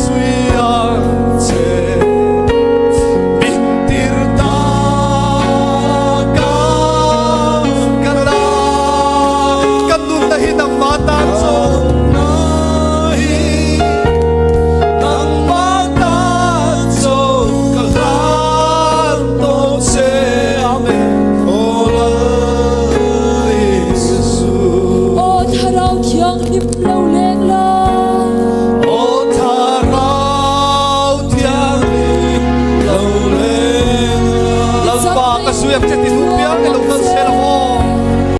zui ang che. Min tir ta ka ka la. Ka nunna hi nangmah tan chuan. Nunna hi nangmah tan chuan ka hlan tawh che. Amen. Aw Lal Isu. Aw Thlarau Thianghlim lo leng la. Aw Thlarau Thianghlim lo leng la. Lalpa ka zui ang che ti.